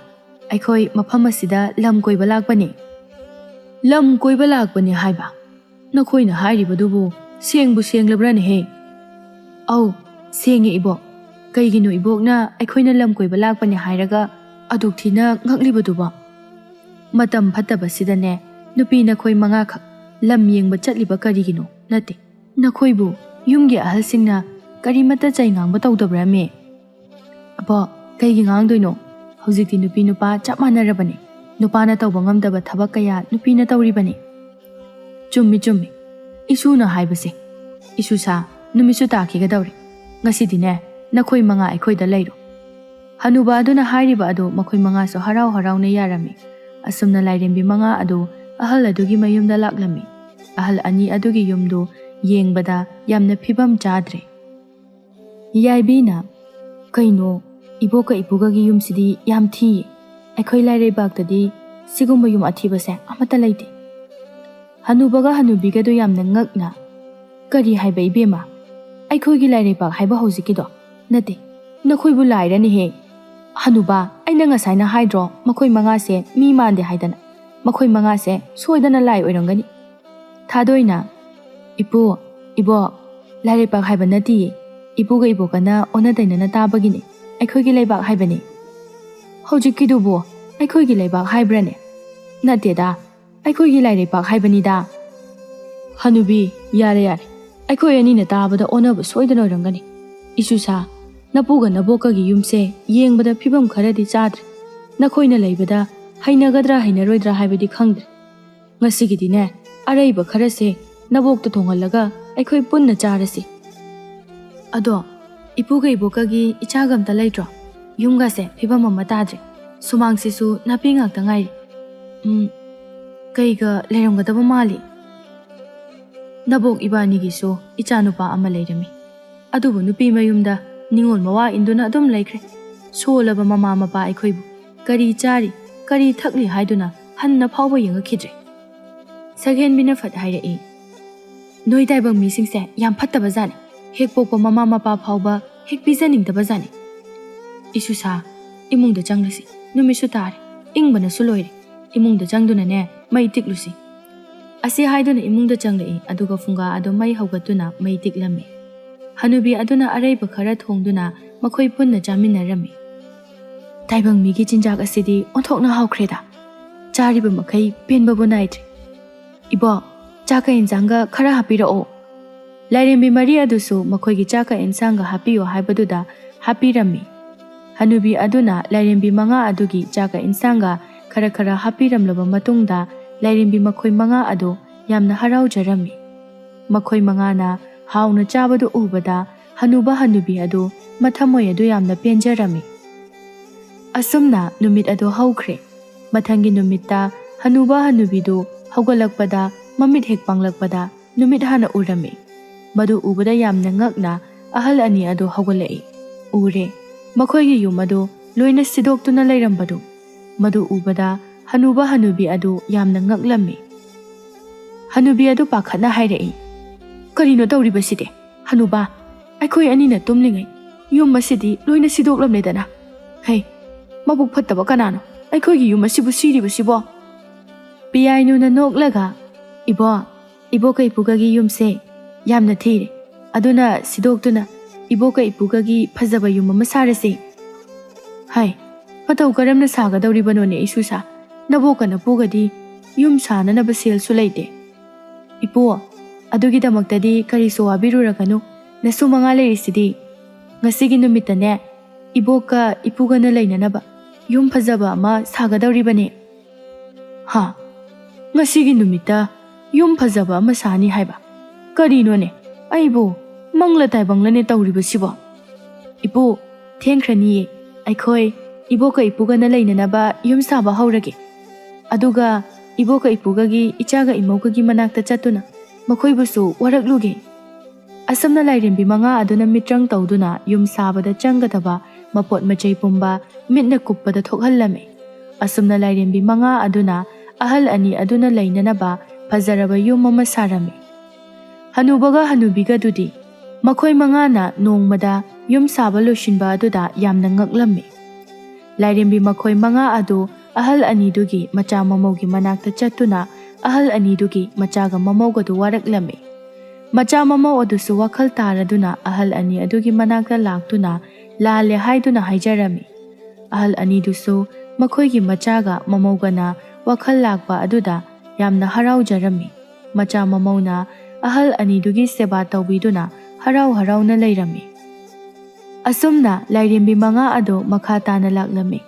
ꯑꯩꯈꯣꯏ ꯃꯐꯝ ꯑꯁꯤꯗ ꯂꯝ ꯀꯣꯏꯕ ꯂꯥꯛꯄꯅꯤ꯫" "ꯂꯝ ꯀꯣꯏꯕ ꯂꯥꯛꯄꯅꯤ ꯍꯥꯏꯕ? ꯅꯈꯣꯏꯅ ꯍꯥꯏꯔꯤꯕꯗꯨꯕꯨ ꯁꯦꯡꯕꯨ ꯁꯦꯡꯂꯕ꯭ꯔꯥꯅꯦꯍꯦ?" "ꯑꯧ, ꯁꯦꯡꯉꯦ ꯏꯕꯣꯛ꯫ ꯀꯩꯒꯤꯅꯣ ꯏꯕꯣꯛꯅ ꯑꯩꯈꯣꯏꯅ ꯂꯝ ꯀꯣꯏꯕ ꯂꯥꯛꯄꯅꯦ ꯍꯥꯏꯔꯒ ꯑꯗꯨꯛ ꯊꯤꯅ ꯉꯛꯂꯤꯕꯗꯨꯕꯣ? ꯃꯇꯝ ꯐꯠꯇꯕꯁꯤꯗꯅꯦ, ꯅꯨꯄꯤ ꯅꯈꯣꯏ ꯃꯉꯥꯈꯛ ꯂꯝ ꯌꯦꯡꯕ ꯆꯠꯂꯤꯕ ꯀꯔꯤꯒꯤꯅꯣ? ꯅꯠꯇꯦ, ꯅꯈꯣꯏꯕꯨ ꯌꯨꯝꯒꯤ ꯑꯍꯜꯁꯤꯡꯅ ꯀꯔꯤꯃꯠꯇ ꯆꯩ ꯉꯥꯡꯕ ꯇꯧꯗꯕ꯭ꯔꯥꯃꯤ? ꯑꯕꯣ, ꯀꯩꯒꯤ ꯉꯥꯡꯗꯣꯏꯅꯣ? ꯍꯧꯖꯤꯛꯇꯤ ꯅꯨꯄꯤ ꯅꯨꯄꯥ ꯆꯞ ꯃꯥꯟꯅꯔꯕꯅꯤ꯫ ꯅꯨꯄꯥꯅ ꯇꯧꯕ ꯉꯝꯗꯕ ꯊꯕꯛ ꯀꯌꯥ ꯅꯨꯄꯤꯅ ꯇꯧꯔꯤꯕꯅꯤ꯫ ꯆꯨꯝꯃꯤ, ꯆꯨꯝꯃꯤ꯫ ꯏꯁꯨꯅ ꯍꯥꯏꯕꯁꯦ꯫ ꯏꯁꯨ ꯁꯥ, ꯅꯨꯃꯤꯠꯁꯨ ꯇꯥꯈꯤꯒꯗꯧꯔꯦ꯫ ꯉꯁꯤꯗꯤꯅꯦ, ꯅꯈꯣꯏ ꯃꯉꯥ ꯑꯩꯈꯣꯏꯗ ꯂꯩꯔꯣ꯫ ꯍꯅꯨꯕ ꯑꯗꯨꯅ ꯍꯥꯏꯔꯤꯕ ꯑꯗꯨ ꯃꯈꯣꯏ ꯃꯉꯥꯁꯨ ꯍꯔꯥꯎ ꯍꯔꯥꯎꯅ ꯌꯥꯔꯝꯃꯤ꯫ ꯑꯁꯨꯝꯅ ꯂꯥꯏꯔꯦꯝꯕꯤ ꯃꯉꯥ ꯑꯗꯨ ꯑꯍꯜ ꯑꯗꯨꯒꯤ ꯃꯌꯨꯝꯗ ꯂꯥꯛꯂꯝꯃꯤ꯫ ꯑꯍꯜ ꯑꯅꯤ ꯑꯗꯨꯒꯤ ꯌꯨꯝꯗꯨ ꯌꯦꯡꯕꯗ ꯌꯥꯝꯅ ꯐꯤꯕꯝ ꯆꯥꯗ꯭ꯔꯦ꯫ ꯌꯥꯏꯕꯤꯅ, "ꯀꯩꯅꯣ, ꯏꯕꯣꯛꯀ ꯏꯄꯨꯒꯒꯤ ꯌꯨꯝꯁꯤꯗꯤ ꯌꯥꯝ ꯊꯤꯌꯦ꯫ ꯑꯩꯈꯣꯏ ꯂꯥꯏꯔꯩꯕꯥꯛꯇꯗꯤ ꯁꯤꯒꯨꯝꯕ ꯌꯨꯝ ꯑꯊꯤꯕꯁꯦ ꯑꯃꯠꯇ ꯂꯩꯇꯦ꯫" ꯍꯅꯨꯕꯒ ꯍꯅꯨꯕꯤꯒꯗꯨ ꯌꯥꯝꯅ ꯉꯛꯅ, "ꯀꯔꯤ ꯍꯥꯏꯕ ꯏꯕꯦꯝꯃ? ꯑꯩꯈꯣꯏꯒꯤ ꯂꯥꯏꯔꯩꯕꯥꯛ ꯍꯥꯏꯕ ꯍꯧꯖꯤꯛꯀꯤꯗꯣ? ꯅꯠꯇꯦ, ꯅꯈꯣꯏꯕꯨ ꯂꯥꯏꯔꯅꯦꯍꯦ꯫ ꯍꯅꯨꯕ, ꯑꯩꯅ ꯉꯁꯥꯏꯅ ꯍꯥꯏꯗ꯭ꯔꯣ ꯃꯈꯣꯏ ꯃꯉꯥꯁꯦ ꯃꯤ ꯃꯥꯟꯗꯦ ꯍꯥꯏꯗꯅ? ꯃꯈꯣꯏ ꯃꯉꯥꯁꯦ ꯁꯣꯏꯗꯅ ꯂꯥꯏ ꯑꯣꯏꯔꯝꯒꯅꯤ꯫" ꯊꯥꯗꯣꯏꯅ, "ꯏꯄꯨ, ꯏꯕꯣꯛ, ꯂꯥꯏꯔꯩꯕꯥꯛ ꯍꯥꯏꯕ ꯅꯠꯇꯤꯌꯦ꯫ ꯏꯄꯨꯒ ꯏꯕꯣꯛꯀꯅ ꯑꯣꯟꯅ ꯇꯩꯅꯅ ꯇꯥꯕꯒꯤꯅꯦ꯫ ꯑꯩꯈꯣꯏꯒꯤ ꯂꯩꯕꯥꯛ ꯍꯥꯏꯕꯅꯦ꯫" "ꯍꯧꯖꯤꯛꯀꯤꯗꯨꯕꯨ ꯑꯩꯈꯣꯏꯒꯤ ꯂꯩꯕꯥꯛ ꯍꯥꯏꯕ꯭ꯔꯅꯦ?" "ꯅꯠꯇꯦꯗ, ꯑꯩꯈꯣꯏꯒꯤ ꯂꯥꯏꯔꯩꯕꯥꯛ ꯍꯥꯏꯕꯅꯤꯗ꯫" "ꯍꯅꯨꯕꯤ, ꯌꯥꯔꯦ, ꯌꯥꯔꯦ꯫ ꯑꯩꯈꯣꯏ ꯑꯅꯤꯅ ꯇꯥꯕꯗ ꯑꯣꯟꯅꯕ ꯁꯣꯏꯗꯅ ꯑꯣꯏꯔꯝꯒꯅꯤ꯫ ꯏꯁꯨꯁꯥ, ꯅꯄꯨꯒ ꯅꯕꯣꯛꯀꯒꯤ ꯌꯨꯝꯁꯦ ꯌꯦꯡꯕꯗ ꯐꯤꯕꯝ ꯈꯔꯗꯤ ꯆꯥꯗ꯭ꯔꯦ꯫ ꯅꯈꯣꯏꯅ ꯂꯩꯕꯗ ꯍꯩꯅꯒꯗ꯭ꯔꯥ ꯍꯩꯅꯔꯣꯏꯗ꯭ꯔꯥ ꯍꯥꯏꯕꯗꯤ ꯈꯪꯗ꯭ꯔꯦ꯫ ꯉꯁꯤꯒꯤꯗꯤꯅꯦ, ꯑꯔꯩꯕ ꯈꯔꯁꯦ ꯅꯕꯣꯛꯇ ꯊꯣꯡꯍꯜꯂꯒ ꯑꯩꯈꯣꯏ ꯄꯨꯟꯅ ꯆꯥꯔꯁꯤ꯫" "ꯑꯗꯣ, ꯏꯄꯨꯒ ꯏꯕꯣꯛꯀꯒꯤ ꯏꯆꯥꯒ ꯑꯝꯇ ꯂꯩꯇ꯭ꯔꯣ? ꯌꯨꯝꯒꯁꯦ ꯐꯤꯕꯝ ꯑꯃ ꯇꯥꯗ꯭ꯔꯦ꯫ ꯁꯨꯃꯥꯡꯁꯤꯁꯨ ꯅꯥꯄꯤ ꯉꯥꯛꯇ ꯉꯥꯏꯔꯦ꯫ ꯎꯝ, ꯀꯩꯒ ꯂꯩꯔꯝꯒꯗꯕ ꯃꯥꯜꯂꯤ꯫" "ꯅꯕꯣꯛ ꯏꯕꯥꯅꯤꯒꯤꯁꯨ ꯏꯆꯥꯅꯨꯄꯥ ꯑꯃ ꯂꯩꯔꯝꯃꯤ꯫ ꯑꯗꯨꯕꯨ ꯅꯨꯄꯤ ꯃꯌꯨꯝꯗ ꯅꯤꯉꯣꯜ ꯃꯋꯥ ꯏꯟꯗꯨꯅ ꯑꯗꯨꯝ ꯂꯩꯈ꯭ꯔꯦ꯫ ꯁꯣꯜꯂꯕ ꯃꯃꯥ ꯃꯄꯥ ꯑꯩꯈꯣꯏꯕꯨ ꯀꯔꯤ ꯆꯥꯔꯤ, ꯀꯔꯤ ꯊꯛꯂꯤ ꯍꯥꯏꯗꯨꯅ ꯍꯟꯅ ꯐꯥꯎꯕ ꯌꯦꯡꯉꯛꯈꯤꯗ꯭ꯔꯦ꯫" ꯁꯛꯍꯦꯟꯕꯤꯅ ꯐꯠ ꯍꯥꯏꯔꯛꯏ, "ꯅꯣꯏ ꯇꯥꯏꯕꯪ ꯃꯤꯁꯤꯡꯁꯦ ꯌꯥꯝ ꯐꯠꯇꯕ ꯖꯥꯠꯅꯤ꯫ ꯍꯦꯛ ꯄꯣꯛꯄ ꯃꯃꯥ ꯃꯄꯥ ꯐꯥꯎꯕ ꯍꯦꯛ ꯄꯤꯖꯅꯤꯡꯗꯕ ꯖꯥꯠꯅꯤ꯫ ꯏꯁꯨꯁꯥ, ꯏꯃꯨꯡꯗ ꯆꯪꯂꯁꯤ꯫ ꯅꯨꯃꯤꯠꯁꯨ ꯇꯥꯔꯦ, ꯏꯪꯕꯅꯁꯨ ꯂꯣꯏꯔꯦ꯫" ꯏꯃꯨꯡꯗ ꯆꯪꯗꯨꯅꯅꯦ, ꯃꯩ ꯇꯤꯛꯂꯨꯁꯤ꯫ ꯑꯁꯤ ꯍꯥꯏꯗꯨꯅ ꯏꯃꯨꯡꯗ ꯆꯪꯂꯛꯏ, ꯑꯗꯨꯒ ꯐꯨꯡꯒꯥ ꯑꯗꯨ ꯃꯩ ꯍꯧꯒꯠꯇꯨꯅ ꯃꯩ ꯇꯤꯛꯂꯝꯃꯤ꯫ ꯍꯅꯨꯕꯤ ꯑꯗꯨꯅ ꯑꯔꯩꯕ ꯈꯔ ꯊꯣꯡꯗꯨꯅ ꯃꯈꯣꯏ ꯄꯨꯟꯅ ꯆꯥꯃꯤꯟꯅꯔꯝꯃꯤ꯫ "ꯇꯥꯏꯕꯪ ꯃꯤꯒꯤ ꯆꯤꯟꯖꯥꯛ ꯑꯁꯤꯗꯤ ꯑꯣꯟꯊꯣꯛꯅ ꯍꯥꯎꯈ꯭ꯔꯦꯗ꯫ ꯆꯥꯔꯤꯕ ꯃꯈꯩ ꯄꯦꯟꯕꯕꯨ ꯅꯥꯏꯗ꯭ꯔꯦ꯫ ꯏꯕꯣꯛ, ꯆꯥꯛꯀ ꯏꯟꯖꯥꯡꯒ ꯈꯔ ꯍꯥꯞꯄꯤꯔꯛꯑꯣ꯫" ꯂꯥꯏꯔꯦꯝꯕꯤ ꯃꯔꯤ ꯑꯗꯨꯁꯨ ꯃꯈꯣꯏꯒꯤ ꯆꯥꯛꯀ ꯏꯟꯁꯥꯡꯒ ꯍꯥꯞꯄꯤꯌꯨ ꯍꯥꯏꯕꯗꯨꯗ ꯍꯥꯞꯄꯤꯔꯝꯃꯤ꯫ ꯍꯅꯨꯕꯤ ꯑꯗꯨꯅ ꯂꯥꯏꯔꯦꯝꯕꯤ ꯃꯉꯥ ꯑꯗꯨꯒꯤ ꯆꯥꯛꯀ ꯏꯟꯁꯥꯡꯒ ꯈꯔ ꯈꯔ ꯍꯥꯞꯄꯤꯔꯝꯂꯕ ꯃꯇꯨꯡꯗ, ꯂꯥꯏꯔꯦꯝꯕꯤ ꯃꯈꯣꯏ ꯃꯉꯥ ꯑꯗꯨ ꯌꯥꯝꯅ ꯍꯔꯥꯎꯖꯔꯝꯃꯤ꯫ ꯃꯈꯣꯏ ꯃꯉꯥꯅ ꯍꯥꯎꯅ ꯆꯥꯕꯗꯨ ꯎꯕꯗ, ꯍꯅꯨꯕ ꯍꯅꯨꯕꯤ ꯑꯗꯨ ꯃꯊꯃꯣꯏ ꯑꯗꯨ ꯌꯥꯝꯅ ꯄꯦꯟꯖꯔꯝꯃꯤ꯫ ꯑꯁꯨꯝꯅ ꯅꯨꯃꯤꯠ ꯑꯗꯨ ꯍꯧꯈ꯭ꯔꯦ꯫ ꯃꯊꯪꯒꯤ ꯅꯨꯃꯤꯠꯇ ꯍꯅꯨꯕ ꯍꯅꯨꯕꯤꯗꯨ ꯍꯧꯒꯠꯂꯛꯄꯗ, ꯃꯃꯤꯠ ꯍꯦꯛ ꯄꯥꯡꯂꯛꯄꯗ ꯅꯨꯃꯤꯠ ꯍꯥꯟꯅ ꯎꯔꯝꯃꯤ꯫ ꯃꯗꯨ ꯎꯕꯗ ꯌꯥꯝꯅ ꯉꯛꯅ ꯑꯍꯜ ꯑꯅꯤ ꯑꯗꯨ ꯍꯧꯒꯠꯂꯛꯏ꯫ ꯎꯔꯦ, ꯃꯈꯣꯏꯒꯤ ꯌꯨꯝ ꯑꯗꯨ ꯂꯣꯏꯅ ꯁꯤꯗꯣꯛꯇꯨꯅ ꯂꯩꯔꯝꯕꯗꯨ꯫ ꯃꯗꯨ ꯎꯕꯗ ꯍꯅꯨꯕ ꯍꯅꯨꯕꯤ ꯑꯗꯨ ꯌꯥꯝꯅ ꯉꯛꯂꯝꯃꯤ꯫ ꯍꯅꯨꯕꯤ ꯑꯗꯨ ꯄꯥꯈꯠꯅ ꯍꯥꯏꯔꯛꯏ, "ꯀꯔꯤꯅꯣ ꯇꯧꯔꯤꯕꯁꯤꯗꯤ? ꯍꯅꯨꯕ, ꯑꯩꯈꯣꯏ ꯑꯅꯤꯅ ꯇꯨꯝꯂꯤꯉꯩ ꯌꯨꯝ ꯑꯁꯤꯗꯤ ꯂꯣꯏꯅ ꯁꯤꯗꯣꯛꯂꯝꯂꯦꯗꯅ꯫ ꯍꯩ, ꯃꯕꯨꯛ ꯐꯠꯇꯕ ꯀꯅꯥꯅꯣ ꯑꯩꯈꯣꯏꯒꯤ ꯌꯨꯝ ꯑꯁꯤꯕꯨ ꯁꯤꯔꯤꯕꯁꯤꯕꯣ?" ꯄꯤꯌꯥꯏꯅꯨꯅ ꯅꯣꯛꯂꯒ, "ꯏꯕꯣ, ꯏꯕꯣꯛꯀ ꯏꯄꯨꯒꯒꯤ ꯌꯨꯝꯁꯦ ꯌꯥꯝꯅ ꯊꯤꯔꯦ꯫ ꯑꯗꯨꯅ ꯁꯤꯗꯣꯛꯇꯨꯅ ꯏꯕꯣꯛꯀ ꯏꯄꯨꯒꯒꯤ ꯐꯖꯕ ꯌꯨꯝ ꯑꯃ ꯁꯥꯔꯁꯦ꯫" "ꯍꯥꯏ, ꯃꯇꯧ ꯀꯔꯝꯅ ꯁꯥꯒꯗꯧꯔꯤꯕꯅꯣꯅꯦ ꯏꯁꯨꯁꯥ? ꯅꯕꯣꯛꯀ ꯅꯄꯨꯒꯗꯤ ꯌꯨꯝ ꯁꯥꯅꯅꯕ ꯁꯦꯜꯁꯨ ꯂꯩꯇꯦ꯫" "ꯏꯄꯨ, ꯑꯗꯨꯒꯤꯗꯃꯛꯇꯗꯤ ꯀꯔꯤꯁꯨ ꯋꯥꯕꯤꯔꯨꯔꯒꯅꯨ꯫ ꯅꯁꯨ ꯃꯉꯥ ꯂꯩꯔꯤꯁꯤꯗꯤ꯫ ꯉꯁꯤꯒꯤ ꯅꯨꯃꯤꯠꯇꯅꯦ ꯏꯕꯣꯛꯀ ꯏꯄꯨꯒꯅ ꯂꯩꯅꯅꯕ ꯌꯨꯝ ꯐꯖꯕ ꯑꯃ ꯁꯥꯒꯗꯧꯔꯤꯕꯅꯦ꯫" "ꯍꯥ? ꯉꯁꯤꯒꯤ ꯅꯨꯃꯤꯠꯇ ꯌꯨꯝ ꯐꯖꯕ ꯑꯃ ꯁꯥꯅꯤ ꯍꯥꯏꯕ? ꯀꯔꯤꯅꯣꯅꯦ? ꯑꯩꯕꯨ ꯃꯪꯂ ꯇꯥꯏꯕꯪꯂꯅꯦ ꯇꯧꯔꯤꯕꯁꯤꯕꯣ?" "ꯏꯄꯨ, ꯊꯦꯡꯈ꯭ꯔꯅꯤꯌꯦ꯫ ꯑꯩꯈꯣꯏ ꯏꯕꯣꯛꯀ ꯏꯄꯨꯒꯅ ꯂꯩꯅꯅꯕ ꯌꯨꯝ ꯁꯥꯕ ꯍꯧꯔꯒꯦ꯫ ꯑꯗꯨꯒ ꯏꯕꯣꯛꯀ ꯏꯄꯨꯒꯒꯤ, ꯏꯆꯥꯒ ꯏꯃꯧꯒꯒꯤ ꯃꯅꯥꯛꯇ ꯆꯠꯇꯨꯅ ꯃꯈꯣꯏꯕꯨꯁꯨ ꯋꯥꯔꯛꯂꯨꯒꯦ꯫" ꯑꯁꯨꯝꯅ ꯂꯥꯏꯔꯦꯝꯕꯤ ꯃꯉꯥ ꯑꯗꯨꯅ ꯃꯤꯇ꯭ꯔꯪ ꯇꯧꯗꯨꯅ ꯌꯨꯝ ꯁꯥꯕꯗ ꯆꯪꯒꯗꯕ ꯃꯄꯣꯠ ꯃꯆꯩ ꯄꯨꯝꯕ ꯃꯤꯠꯅ ꯀꯨꯞꯄꯗ ꯊꯣꯛꯍꯜꯂꯝꯃꯤ꯫ ꯑꯁꯨꯝꯅ ꯂꯥꯏꯔꯦꯝꯕꯤ ꯃꯉꯥ ꯑꯗꯨꯅ ꯑꯍꯜ ꯑꯅꯤ ꯑꯗꯨꯅ ꯂꯩꯅꯅꯕ ꯐꯖꯔꯕ ꯌꯨꯝ ꯑꯃ ꯁꯥꯔꯝꯃꯤ꯫ ꯍꯅꯨꯕꯒ ꯍꯅꯨꯕꯤꯒꯗꯨꯗꯤ ꯃꯈꯣꯏ ꯃꯉꯥꯅ ꯅꯣꯡꯃꯗ ꯌꯨꯝ ꯁꯥꯕ ꯂꯣꯏꯁꯤꯟꯕ ꯑꯗꯨꯗ ꯌꯥꯝꯅ ꯉꯛꯂꯝꯃꯤ꯫ ꯂꯥꯏꯔꯦꯝꯕꯤ ꯃꯈꯣꯏ ꯃꯉꯥ ꯑꯗꯨ ꯑꯍꯜ ꯑꯅꯤꯗꯨꯒꯤ ꯃꯆꯥ ꯃꯃꯧꯒꯤ ꯃꯅꯥꯛꯇ ꯆꯠꯇꯨꯅ ꯑꯍꯜ ꯑꯅꯤꯗꯨꯒꯤ ꯃꯆꯥꯒ ꯃꯃꯧꯒꯗꯨ ꯋꯥꯔꯛꯂꯝꯃꯤ꯫ ꯃꯆꯥ ꯃꯃꯧ ꯑꯗꯨꯁꯨ ꯋꯥꯈꯜ ꯇꯥꯔꯗꯨꯅ ꯑꯍꯜ ꯑꯅꯤ ꯑꯗꯨꯒꯤ ꯃꯅꯥꯛꯇ ꯂꯥꯛꯇꯨꯅ ꯂꯥꯜꯂꯦ ꯍꯥꯏꯗꯨꯅ ꯍꯥꯏꯖꯔꯝꯃꯤ꯫ ꯑꯍꯜ ꯑꯅꯤꯗꯨꯁꯨ ꯃꯈꯣꯏꯒꯤ ꯃꯆꯥꯒ ꯃꯃꯧꯒꯅ ꯋꯥꯈꯜ ꯂꯥꯛꯄ ꯑꯗꯨꯗ ꯌꯥꯝꯅ ꯍꯔꯥꯎꯖꯔꯝꯃꯤ꯫ ꯃꯆꯥ ꯃꯃꯧꯅ ꯑꯍꯜ ꯑꯅꯤꯗꯨꯒꯤ ꯁꯦꯕꯥ ꯇꯧꯕꯤꯗꯨꯅ ꯍꯔꯥꯎ ꯍꯔꯥꯎꯅ ꯂꯩꯔꯝꯃꯤ꯫ ꯑꯁꯨꯝꯅ ꯂꯥꯏꯔꯦꯝꯕꯤ ꯃꯉꯥ ꯑꯗꯨ ꯃꯈꯥ ꯇꯥꯅ ꯂꯥꯛꯂꯝꯃꯤ꯫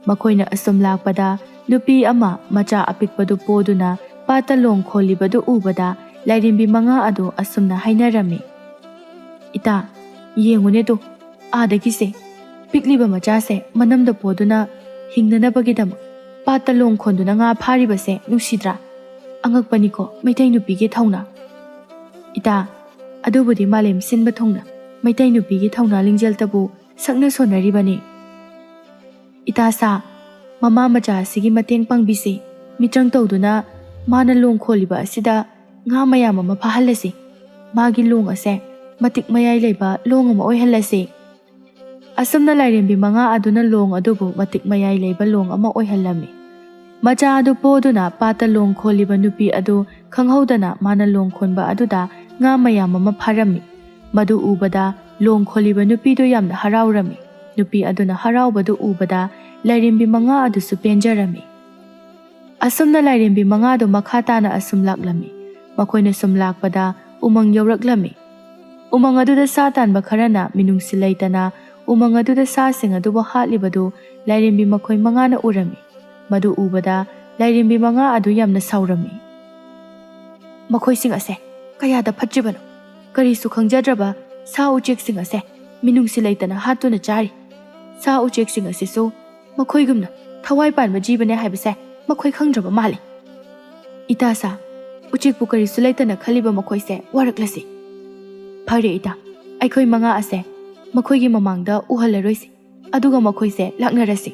ꯃꯈꯣꯏꯅ ꯑꯁꯨꯝ ꯂꯥꯛꯄꯗ ꯅꯨꯄꯤ ꯑꯃ ꯃꯆꯥ ꯑꯄꯤꯛꯄꯗꯨ ꯄꯣꯗꯨꯅ ꯄꯥꯠꯇ ꯂꯣꯡ ꯈꯣꯜꯂꯤꯕꯗꯨ ꯎꯕꯗ ꯂꯥꯏꯔꯦꯝꯕꯤ ꯃꯉꯥ ꯑꯗꯨ ꯑꯁꯨꯝꯅ ꯍꯥꯏꯅꯔꯝꯃꯤ, "ꯏꯇꯥ, ꯌꯦꯡꯉꯨꯅꯦ ꯇꯨ, ꯑꯥꯗꯒꯤꯁꯦ ꯄꯤꯛꯂꯤꯕ ꯃꯆꯥꯁꯦ ꯃꯅꯝꯗ ꯄꯣꯗꯨꯅ ꯍꯤꯡꯅꯅꯕꯒꯤꯗꯃꯛ ꯄꯥꯠꯇ ꯂꯣꯡ ꯈꯣꯟꯗꯨꯅ ꯉꯥ ꯐꯥꯔꯤꯕꯁꯦ ꯅꯨꯡꯁꯤꯗ꯭ꯔꯥ? ꯑꯉꯛꯄꯅꯤꯀꯣ ꯃꯩꯇꯩ ꯅꯨꯄꯤꯒꯤ ꯊꯧꯅꯥ꯫ ꯏꯇꯥ, ꯑꯗꯨꯕꯨꯗꯤ ꯃꯥꯂꯦꯝ ꯁꯤꯟꯕ ꯊꯨꯡꯅ ꯃꯩꯇꯩ ꯅꯨꯄꯤꯒꯤ ꯊꯧꯅꯥ ꯂꯤꯡꯖꯦꯜꯇꯕꯨ ꯁꯛꯅ ꯁꯣꯟꯅꯔꯤꯕꯅꯤ꯫ ꯏꯇꯥ ꯁꯥ, ꯃꯃꯥ ꯃꯆꯥ ꯑꯁꯤꯒꯤ ꯃꯇꯦꯡ ꯄꯥꯡꯕꯤꯁꯤ꯫ ꯃꯤꯇ꯭ꯔꯪ ꯇꯧꯗꯨꯅ ꯃꯥꯅ ꯂꯣꯡ ꯈꯣꯜꯂꯤꯕ ꯑꯁꯤꯗ ꯉꯥ ꯃꯌꯥꯝ ꯑꯃ ꯐꯥꯍꯜꯂꯁꯤ꯫ ꯃꯥꯒꯤ ꯂꯣꯡ ꯑꯁꯦ ꯃꯇꯤꯛ ꯃꯌꯥꯏ ꯂꯩꯕ ꯂꯣꯡ ꯑꯃ ꯑꯣꯏꯍꯜꯂꯁꯤ꯫" ꯑꯁꯨꯝꯅ ꯂꯥꯏꯔꯦꯝꯕꯤ ꯃꯉꯥ ꯑꯗꯨꯅ ꯂꯣꯡ ꯑꯗꯨꯕꯨ ꯃꯇꯤꯛ ꯃꯌꯥꯏ ꯂꯩꯕ ꯂꯣꯡ ꯑꯃ ꯑꯣꯏꯍꯜꯂꯝꯃꯤ꯫ ꯃꯆꯥ ꯑꯗꯨ ꯄꯣꯗꯨꯅ ꯄꯥꯠꯇ ꯂꯣꯡ ꯈꯣꯜꯂꯤꯕ ꯅꯨꯄꯤ ꯑꯗꯨ ꯈꯪꯍꯧꯗꯅ ꯃꯥꯅ ꯂꯣꯡ ꯈꯣꯟꯕ ꯑꯗꯨꯗ ꯉꯥ ꯃꯌꯥꯝ ꯑꯃ ꯐꯥꯔꯝꯃꯤ꯫ ꯃꯗꯨ ꯎꯕꯗ ꯂꯣꯡ ꯈꯣꯜꯂꯤꯕ ꯅꯨꯄꯤꯗꯨ ꯌꯥꯝꯅ ꯍꯔꯥꯎꯔꯝꯃꯤ꯫ ꯅꯨꯄꯤ ꯑꯗꯨꯅ ꯍꯔꯥꯎꯕꯗꯨ ꯎꯕꯗ ꯂꯥꯏꯔꯦꯝꯕꯤ ꯃꯉꯥ ꯑꯗꯨꯁꯨ ꯄꯦꯟꯖꯔꯝꯃꯤ꯫ ꯑꯁꯨꯝꯅ ꯂꯥꯏꯔꯦꯝꯕꯤ ꯃꯉꯥꯗꯨ ꯃꯈꯥ ꯇꯥꯅ ꯑꯁꯨꯝ ꯂꯥꯛꯂꯝꯃꯤ꯫ ꯃꯈꯣꯏꯅ ꯁꯨꯝ ꯂꯥꯛꯄꯗ ꯎꯃꯪ ꯌꯧꯔꯛꯂꯝꯃꯤ꯫ ꯎꯃꯪ ꯑꯗꯨꯗ ꯁꯥ ꯇꯥꯟꯕ ꯈꯔꯅ ꯃꯤꯅꯨꯡꯁꯤ ꯂꯩꯇꯅ ꯎꯃꯪ ꯑꯗꯨꯗ ꯁꯥꯁꯤꯡ ꯑꯗꯨꯕꯨ ꯍꯥꯠꯂꯤꯕꯗꯨ ꯂꯥꯏꯔꯦꯝꯕꯤ ꯃꯈꯣꯏ ꯃꯉꯥꯅ ꯎꯔꯝꯃꯤ꯫ ꯃꯗꯨ ꯎꯕꯗ ꯂꯥꯏꯔꯦꯝꯕꯤ ꯃꯉꯥ ꯑꯗꯨ ꯌꯥꯝꯅ ꯁꯥꯎꯔꯝꯃꯤ꯫ "ꯃꯈꯣꯏꯁꯤꯡ ꯑꯁꯦ ꯀꯌꯥꯗ ꯐꯠꯇ꯭ꯔꯤꯕꯅꯣ! ꯀꯔꯤꯁꯨ ꯈꯪꯖꯗ꯭ꯔꯕ ꯁꯥ ꯎꯆꯦꯛꯁꯤꯡ ꯑꯁꯦ ꯃꯤꯅꯨꯡꯁꯤ ꯂꯩꯇꯅ ꯍꯥꯠꯇꯨꯅ ꯆꯥꯔꯤ꯫ ꯁꯥ ꯎꯆꯦꯛꯁꯤꯡ ꯑꯁꯤꯁꯨ ꯃꯈꯣꯏꯒꯨꯝꯅ ꯊꯋꯥꯏ ꯄꯥꯟꯕ ꯖꯤꯕꯅꯦ ꯍꯥꯏꯕꯁꯦ ꯃꯈꯣꯏ ꯈꯪꯗ꯭ꯔꯕ ꯃꯥꯜꯂꯤ꯫ ꯏꯇꯥ ꯁꯥ, ꯎꯆꯦꯛꯄꯨ ꯀꯔꯤꯁꯨ ꯂꯩꯇꯅ ꯈꯜꯂꯤꯕ ꯃꯈꯣꯏꯁꯦ ꯋꯥꯔꯛꯂꯁꯤ꯫ ꯐꯔꯦ ꯏꯇꯥ, ꯑꯩꯈꯣꯏ ꯃꯉꯥ ꯑꯁꯦ ꯃꯈꯣꯏꯒꯤ ꯃꯃꯥꯡꯗ ꯎꯍꯜꯂꯔꯣꯏꯁꯤ, ꯑꯗꯨꯒ ꯃꯈꯣꯏꯁꯦ ꯂꯥꯛꯅꯔꯁꯤ꯫"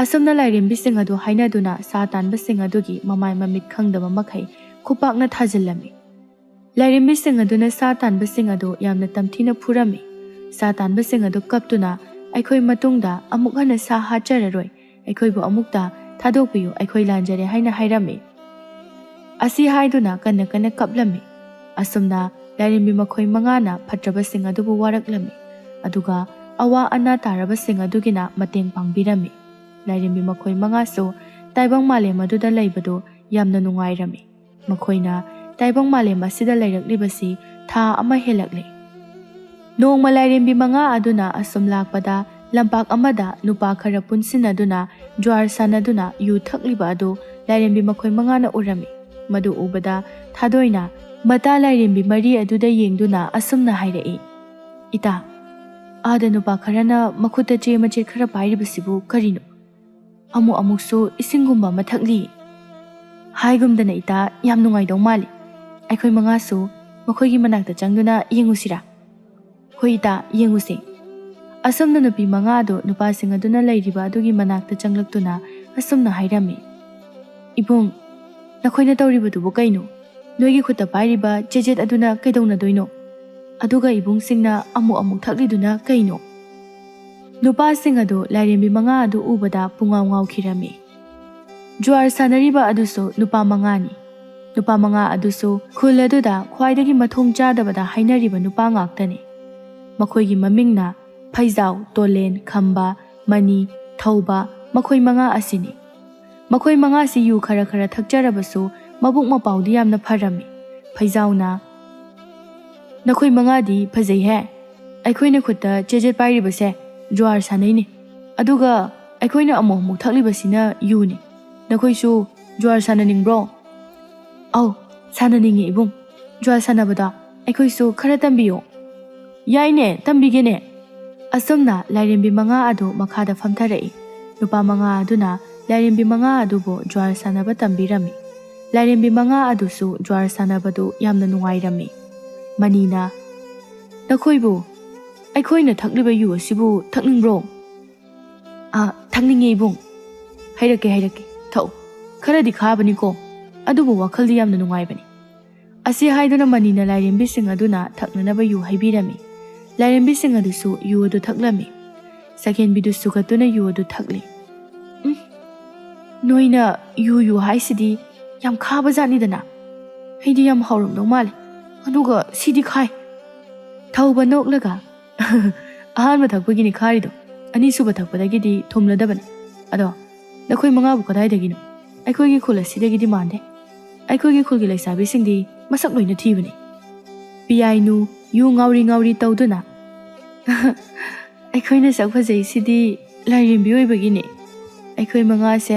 ꯑꯁꯨꯝꯅ ꯂꯥꯏꯔꯦꯝꯕꯤꯁꯤꯡ ꯑꯗꯨ ꯍꯥꯏꯅꯗꯨꯅ ꯁꯥ ꯇꯥꯟꯕꯁꯤꯡ ꯑꯗꯨꯒꯤ ꯃꯃꯥꯏ ꯃꯃꯤꯠ ꯈꯪꯗꯕ ꯃꯈꯩ ꯈꯨꯄꯥꯛꯅ ꯊꯥꯖꯤꯜꯂꯝꯃꯤ꯫ ꯂꯥꯏꯔꯦꯝꯕꯤꯁꯤꯡ ꯑꯗꯨꯅ ꯁꯥ ꯇꯥꯟꯕꯁꯤꯡ ꯑꯗꯨ ꯌꯥꯝꯅ ꯇꯝꯊꯤꯅ ꯐꯨꯔꯝꯃꯤ꯫ ꯁꯥ ꯇꯥꯟꯕꯁꯤꯡ ꯑꯗꯨ ꯀꯞꯇꯨꯅ, "ꯑꯩꯈꯣꯏ ꯃꯇꯨꯡꯗ ꯑꯃꯨꯛ ꯍꯟꯅ ꯁꯥ ꯍꯥꯠꯆꯔꯔꯣꯏ, ꯑꯩꯈꯣꯏꯕꯨ ꯑꯃꯨꯛꯇ ꯊꯥꯗꯣꯛꯄꯤꯌꯨ, ꯑꯩꯈꯣꯏ ꯂꯥꯟꯖꯔꯦ" ꯍꯥꯏꯅ ꯍꯥꯏꯔꯝꯃꯤ꯫ ꯑꯁꯤ ꯍꯥꯏꯗꯨꯅ ꯀꯟꯅ ꯀꯟꯅ ꯀꯞꯂꯝꯃꯤ꯫ ꯑꯁꯨꯝꯅ ꯂꯥꯏꯔꯦꯝꯕꯤ ꯃꯈꯣꯏ ꯃꯉꯥꯅ ꯐꯠꯇ꯭ꯔꯕꯁꯤꯡ ꯑꯗꯨꯕꯨ ꯋꯥꯔꯛꯂꯝꯃꯤ, ꯑꯗꯨꯒ ꯑꯋꯥ ꯑꯅꯥ ꯇꯥꯔꯕꯁꯤꯡ ꯑꯗꯨꯒꯤꯅ ꯃꯇꯦꯡ ꯄꯥꯡꯕꯤꯔꯝꯃꯤ꯫ ꯂꯥꯏꯔꯦꯝꯕꯤ ꯃꯈꯣꯏ ꯃꯉꯥꯁꯨ ꯇꯥꯏꯕꯪ ꯃꯥꯂꯦꯝ ꯑꯗꯨꯗ ꯂꯩꯕꯗꯨ ꯌꯥꯝꯅ ꯅꯨꯡꯉꯥꯏꯔꯝꯃꯤ꯫ ꯃꯈꯣꯏꯅ ꯇꯥꯏꯕꯪ ꯃꯥꯂꯦꯝ ꯑꯁꯤꯗ ꯂꯩꯔꯛꯂꯤꯕꯁꯤ ꯊꯥ ꯑꯃ ꯍꯦꯜꯂꯛꯂꯦ꯫ ꯅꯣꯡꯃ ꯂꯥꯏꯔꯦꯝꯕꯤ ꯃꯉꯥ ꯑꯗꯨꯅ ꯑꯁꯨꯝ ꯂꯥꯛꯄꯗ, ꯂꯝꯄꯥꯛ ꯑꯃꯗ ꯅꯨꯄꯥ ꯈꯔ ꯄꯨꯟꯁꯤꯟꯅꯗꯨꯅ ꯖ꯭ꯋꯥꯔ ꯁꯥꯟꯅꯗꯨꯅ ꯌꯨ ꯊꯛꯂꯤꯕ ꯑꯗꯨ ꯂꯥꯏꯔꯦꯝꯕꯤ ꯃꯈꯣꯏ ꯃꯉꯥꯅ ꯎꯔꯝꯃꯤ꯫ ꯃꯗꯨ ꯎꯕꯗ ꯊꯥꯗꯣꯏꯅ ꯃꯇꯥ ꯂꯥꯏꯔꯦꯝꯕꯤ ꯃꯔꯤ ꯑꯗꯨꯗ ꯌꯦꯡꯗꯨꯅ ꯑꯁꯨꯝꯅ ꯍꯥꯏꯔꯛꯏ, "ꯏꯇꯥ, ꯑꯥꯗ ꯅꯨꯄꯥ ꯈꯔꯅ ꯃꯈꯨꯠꯇ ꯆꯦ ꯃꯆꯦꯠ ꯈꯔ ꯄꯥꯏꯔꯤꯕꯁꯤꯕꯨ ꯀꯔꯤꯅꯣ? ꯑꯃꯨꯛ ꯑꯃꯨꯛꯁꯨ ꯏꯁꯤꯡꯒꯨꯝꯕ ꯑꯃ ꯊꯛꯂꯤ꯫ ꯍꯥꯏꯒꯨꯝꯗꯅ ꯏꯇꯥ, ꯌꯥꯝ ꯅꯨꯡꯉꯥꯏꯗꯧ ꯃꯥꯜꯂꯤ꯫ ꯑꯩꯈꯣꯏ ꯃꯉꯥꯁꯨ ꯃꯈꯣꯏꯒꯤ ꯃꯅꯥꯛꯇ ꯆꯪꯗꯨꯅ ꯌꯦꯡꯉꯨꯁꯤꯔꯥ?" "ꯍꯣꯏ ꯏꯇꯥ, ꯌꯦꯡꯉꯨꯁꯦ꯫" ꯑꯁꯨꯝꯅ ꯅꯨꯄꯤ ꯃꯉꯥ ꯑꯗꯨ ꯅꯨꯄꯥꯁꯤꯡ ꯑꯗꯨꯅ ꯂꯩꯔꯤꯕ ꯑꯗꯨꯒꯤ ꯃꯅꯥꯛꯇ ꯆꯪꯂꯛꯇꯨꯅ ꯑꯁꯨꯝꯅ ꯍꯥꯏꯔꯝꯃꯤ, "ꯏꯕꯨꯡ, ꯅꯈꯣꯏꯅ ꯇꯧꯔꯤꯕꯗꯨꯕꯨ ꯀꯩꯅꯣ? ꯅꯣꯏꯒꯤ ꯈꯨꯠꯇ ꯄꯥꯏꯔꯤꯕ ꯆꯦꯖꯦꯠ ꯑꯗꯨꯅ ꯀꯩꯗꯧꯅꯗꯣꯏꯅꯣ? ꯑꯗꯨꯒ ꯏꯕꯨꯡꯁꯤꯡꯅ ꯑꯃꯨꯛ ꯑꯃꯨꯛ ꯊꯛꯂꯤꯗꯨꯅ ꯀꯩꯅꯣ?" ꯅꯨꯄꯥꯁꯤꯡ ꯑꯗꯨ ꯂꯥꯏꯔꯦꯝꯕꯤ ꯃꯉꯥ ꯑꯗꯨ ꯎꯕꯗ ꯄꯨꯡꯉꯥꯎ ꯉꯥꯎꯈꯤꯔꯝꯃꯤ꯫ ꯖ꯭ꯋꯥꯔ ꯁꯥꯟꯅꯔꯤꯕ ꯑꯗꯨꯁꯨ ꯅꯨꯄꯥ ꯃꯉꯥꯅꯤ꯫ ꯅꯨꯄꯥ ꯃꯉꯥ ꯑꯗꯨꯁꯨ ꯈꯨꯜ ꯑꯗꯨꯗ ꯈ꯭ꯋꯥꯏꯗꯒꯤ ꯃꯊꯣꯡ ꯆꯥꯗꯕꯗ ꯍꯥꯏꯅꯔꯤꯕ ꯅꯨꯄꯥ ꯉꯥꯛꯇꯅꯤ꯫ ꯃꯈꯣꯏꯒꯤ ꯃꯃꯤꯡꯅ ꯐꯩꯖꯥꯎ, ꯇꯣꯂꯦꯟ, ꯈꯝꯕ, ꯃꯅꯤ, ꯊꯧꯕ, ꯃꯈꯣꯏ ꯃꯉꯥ ꯑꯁꯤꯅꯤ꯫ ꯃꯈꯣꯏ ꯃꯉꯥꯁꯤ ꯌꯨ ꯈꯔ ꯈꯔ ꯊꯛꯆꯔꯕꯁꯨ ꯃꯕꯨꯛ ꯃꯄꯥꯎꯗꯤ ꯌꯥꯝꯅ ꯐꯔꯝꯃꯤ꯫ ꯐꯩꯖꯥꯎꯅ, "ꯅꯈꯣꯏ ꯃꯉꯥꯗꯤ ꯐꯖꯩꯍꯦ꯫ ꯑꯩꯈꯣꯏꯅ ꯈꯨꯠꯇ ꯆꯦꯖꯦꯠ ꯄꯥꯏꯔꯤꯕꯁꯦ ꯖ꯭ꯋꯥꯔ ꯁꯥꯟꯅꯩꯅꯦ꯫ ꯑꯗꯨꯒ ꯑꯩꯈꯣꯏꯅ ꯑꯃꯨꯛ ꯑꯃꯨꯛ ꯊꯛꯂꯤꯕꯁꯤꯅ ꯌꯨꯅꯤ꯫ ꯅꯈꯣꯏꯁꯨ ꯖ꯭ꯋꯥꯔ ꯁꯥꯟꯅꯅꯤꯡꯕ꯭ꯔꯣ?" "ꯑꯧ, ꯁꯥꯟꯅꯅꯤꯡꯉꯤ ꯏꯕꯨꯡ꯫ ꯖ꯭ꯋꯥꯔ ꯁꯥꯟꯅꯕꯗꯣ ꯑꯩꯈꯣꯏꯁꯨ ꯈꯔ ꯇꯝꯕꯤꯌꯨ꯫" "ꯌꯥꯏꯅꯦ, ꯇꯝꯕꯤꯒꯦꯅꯦ꯫" ꯑꯁꯨꯝꯅ ꯂꯥꯏꯔꯦꯝꯕꯤ ꯃꯉꯥ ꯑꯗꯨ ꯃꯈꯥꯗ ꯐꯝꯊꯔꯛꯏ꯫ ꯅꯨꯄꯥ ꯃꯉꯥ ꯑꯗꯨꯅ ꯂꯥꯏꯔꯦꯝꯕꯤ ꯃꯉꯥ ꯑꯗꯨꯕꯨ ꯖ꯭ꯋꯥꯔ ꯁꯥꯟꯅꯕ ꯇꯝꯕꯤꯔꯝꯃꯤ꯫ ꯂꯥꯏꯔꯦꯝꯕꯤ ꯃꯉꯥ ꯑꯗꯨꯁꯨ ꯖ꯭ꯋꯥꯔ ꯁꯥꯟꯅꯕꯗꯨ ꯌꯥꯝꯅ ꯅꯨꯡꯉꯥꯏꯔꯝꯃꯤ꯫ ꯃꯅꯤꯅ, "ꯅꯈꯣꯏꯕꯨ, ꯑꯩꯈꯣꯏꯅ ꯊꯛꯂꯤꯕ ꯌꯨ ꯑꯁꯤꯕꯨ ꯊꯛꯅꯤꯡꯕ꯭ꯔꯣ?" "ꯑꯥ, ꯊꯛꯅꯤꯡꯉꯦ ꯏꯕꯨꯡ꯫" "ꯍꯩꯔꯛꯀꯦ, ꯍꯩꯔꯛꯀꯦ, ꯊꯛꯎ꯫ ꯈꯔꯗꯤ ꯈꯥꯕꯅꯤꯀꯣ, ꯑꯗꯨꯕꯨ ꯋꯥꯈꯜꯗꯤ ꯌꯥꯝꯅ ꯅꯨꯡꯉꯥꯏꯕꯅꯤ꯫" ꯑꯁꯤ ꯍꯥꯏꯗꯨꯅ ꯃꯅꯤꯅ ꯂꯥꯏꯔꯦꯝꯕꯤꯁꯤꯡ ꯑꯗꯨꯅ ꯊꯛꯅꯅꯕ ꯌꯨ ꯍꯩꯕꯤꯔꯝꯃꯤ꯫ ꯂꯥꯏꯔꯦꯝꯕꯤꯁꯤꯡ ꯑꯗꯨꯁꯨ ꯌꯨ ꯑꯗꯨ ꯊꯛꯂꯝꯃꯤ꯫ ꯁꯛꯍꯦꯟꯕꯤꯗꯨ ꯁꯨꯒꯠꯇꯨꯅ ꯌꯨ ꯑꯗꯨ ꯊꯛꯂꯤ꯫ "ꯎꯝ, ꯅꯣꯏꯅ ꯌꯨ ꯌꯨ ꯍꯥꯏꯁꯤꯗꯤ ꯌꯥꯝ ꯈꯥꯕ ꯖꯥꯠꯅꯤꯗꯅ꯫ ꯑꯩꯗꯤ ꯌꯥꯝ ꯍꯥꯎꯔꯝꯗꯧ ꯃꯥꯜꯂꯤ꯫ ꯑꯗꯨꯒ ꯁꯤꯗꯤ ꯈꯥꯏ꯫" ꯊꯧꯕ ꯅꯣꯛꯂꯒ, "ꯑꯍꯥꯟꯕ ꯊꯛꯄꯒꯤꯅꯤ ꯈꯥꯔꯤꯗꯣ, ꯑꯅꯤꯁꯨꯕ ꯊꯛꯄꯗꯒꯤꯗꯤ ꯊꯨꯝꯂꯗꯕꯅꯤ꯫ ꯑꯗꯣ ꯅꯈꯣꯏ ꯃꯉꯥꯕꯨ ꯀꯗꯥꯏꯗꯒꯤꯅꯣ? ꯑꯩꯈꯣꯏꯒꯤ ꯈꯨꯜ ꯑꯁꯤꯗꯒꯤꯗꯤ ꯃꯥꯟꯗꯦ꯫" ꯑꯩꯈꯣꯏꯒꯤ ꯈꯨꯜꯒꯤ ꯂꯩꯁꯥꯕꯤꯁꯤꯡꯗꯤ ꯃꯁꯛ ꯂꯣꯏꯅ ꯊꯤꯕꯅꯤ꯫ ꯄꯤꯌꯥꯏꯅꯨ, ꯌꯨ ꯉꯥꯎꯔꯤ ꯉꯥꯎꯔꯤ ꯇꯧꯗꯨꯅ꯫ ꯑꯩꯈꯣꯏꯅ ꯁꯛ ꯐꯖꯩꯁꯤꯗꯤ ꯂꯥꯏꯔꯦꯝꯕꯤ ꯑꯣꯏꯕꯒꯤꯅꯦ꯫ ꯑꯩꯈꯣꯏ ꯃꯉꯥꯁꯦ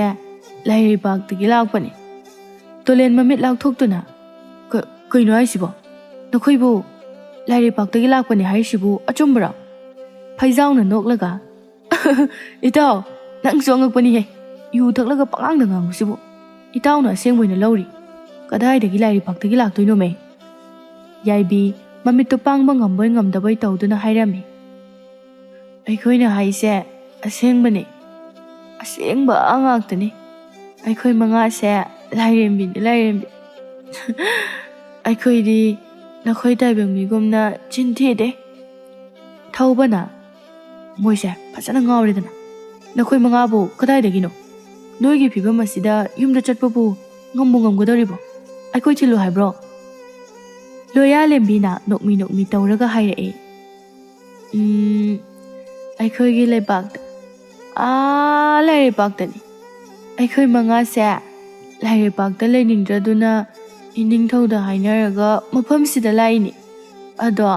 ꯂꯥꯏꯔꯩꯄꯥꯛꯇꯒꯤ ꯂꯥꯛꯄꯅꯦ꯫ ꯇꯣꯂꯦꯟ ꯃꯃꯤꯠ ꯂꯥꯎꯊꯣꯛꯇꯨꯅ, "ꯀ-, ꯀꯩꯅꯣ ꯍꯥꯏꯁꯤꯕꯣ? ꯅꯈꯣꯏꯕꯨ ꯂꯥꯏꯔꯩꯄꯥꯛꯇꯒꯤ ꯂꯥꯛꯄꯅꯦ ꯍꯥꯏꯔꯤꯁꯤꯕꯨ ꯑꯆꯨꯝꯕꯔꯣ?" ꯐꯩꯖꯥꯎꯅ ꯅꯣꯛꯂꯒ, "ꯏꯇꯥꯎ, ꯅꯪꯁꯨ ꯑꯉꯛꯄꯅꯤꯍꯦ꯫ ꯌꯨ ꯊꯛꯂꯒ ꯄꯉꯥꯡꯗ ꯉꯥꯡꯕꯁꯤꯕꯨ ꯏꯇꯥꯎꯅ ꯑꯁꯦꯡꯕ ꯑꯣꯏꯅ ꯂꯧꯔꯤ꯫ ꯀꯗꯥꯏꯗꯒꯤ ꯂꯥꯏꯔꯩꯄꯥꯛꯇꯒꯤ ꯂꯥꯛꯇꯣꯏꯅꯣꯃꯦ?" ꯌꯥꯏꯕꯤ ꯃꯃꯤꯠꯇꯨ ꯄꯥꯡꯕ ꯉꯝꯕꯣꯏ ꯉꯝꯗꯕꯣꯏ ꯇꯧꯗꯨꯅ ꯍꯥꯏꯔꯝꯃꯤ꯫ "ꯑꯩꯈꯣꯏꯅ ꯍꯥꯏꯁꯦ ꯑꯁꯦꯡꯕꯅꯦ꯫ ꯑꯁꯦꯡꯕ ꯉꯥꯛꯇꯅꯤ꯫ ꯑꯩꯈꯣꯏ ꯃꯉꯥꯁꯦ ꯂꯥꯏꯔꯦꯝꯕꯤꯅꯤ, ꯂꯥꯏꯔꯦꯝꯕꯤ꯫ ꯑꯩꯈꯣꯏꯗꯤ ꯅꯈꯣꯏ ꯇꯥꯏꯕꯪ ꯃꯤꯒꯨꯝꯅ ꯆꯤꯟ ꯊꯤꯗꯦ꯫" ꯊꯧꯕꯅ, "ꯃꯣꯏꯁꯦ ꯐꯖꯅ ꯉꯥꯎꯔꯦꯗꯅ꯫ ꯅꯈꯣꯏ ꯃꯉꯥꯕꯨ ꯀꯗꯥꯏꯗꯒꯤꯅꯣ? ꯅꯣꯏꯒꯤ ꯐꯤꯕꯝ ꯑꯁꯤꯗ ꯌꯨꯝꯗ ꯆꯠꯄꯕꯨ ꯉꯝꯕꯨ ꯉꯝꯒꯗꯧꯔꯤꯕꯣ? ꯑꯩꯈꯣꯏ ꯊꯤꯜꯂꯨ ꯍꯥꯏꯕ꯭ꯔꯣ?" ꯂꯣꯌꯥꯂꯦꯝꯕꯤꯅ ꯅꯣꯛꯃꯤ ꯅꯣꯛꯃꯤ ꯇꯧꯔꯒ ꯍꯥꯏꯔꯛꯑꯦ꯫ "ꯎꯝ, ꯑꯩꯈꯣꯏꯒꯤ ꯂꯩꯕꯥꯛꯇ, ꯑꯥ, ꯂꯥꯏꯔꯩꯄꯥꯛꯇꯅꯤ꯫ ꯑꯩꯈꯣꯏ ꯃꯉꯥꯁꯦ ꯂꯥꯏꯔꯩꯄꯥꯛꯇ ꯂꯩꯅꯤꯡꯗ꯭ꯔꯗꯨꯅ ꯏꯅꯤꯡꯊꯧꯗ ꯍꯥꯏꯅꯔꯒ ꯃꯐꯝꯁꯤꯗ ꯂꯥꯛꯏꯅꯤ꯫ ꯑꯗꯣ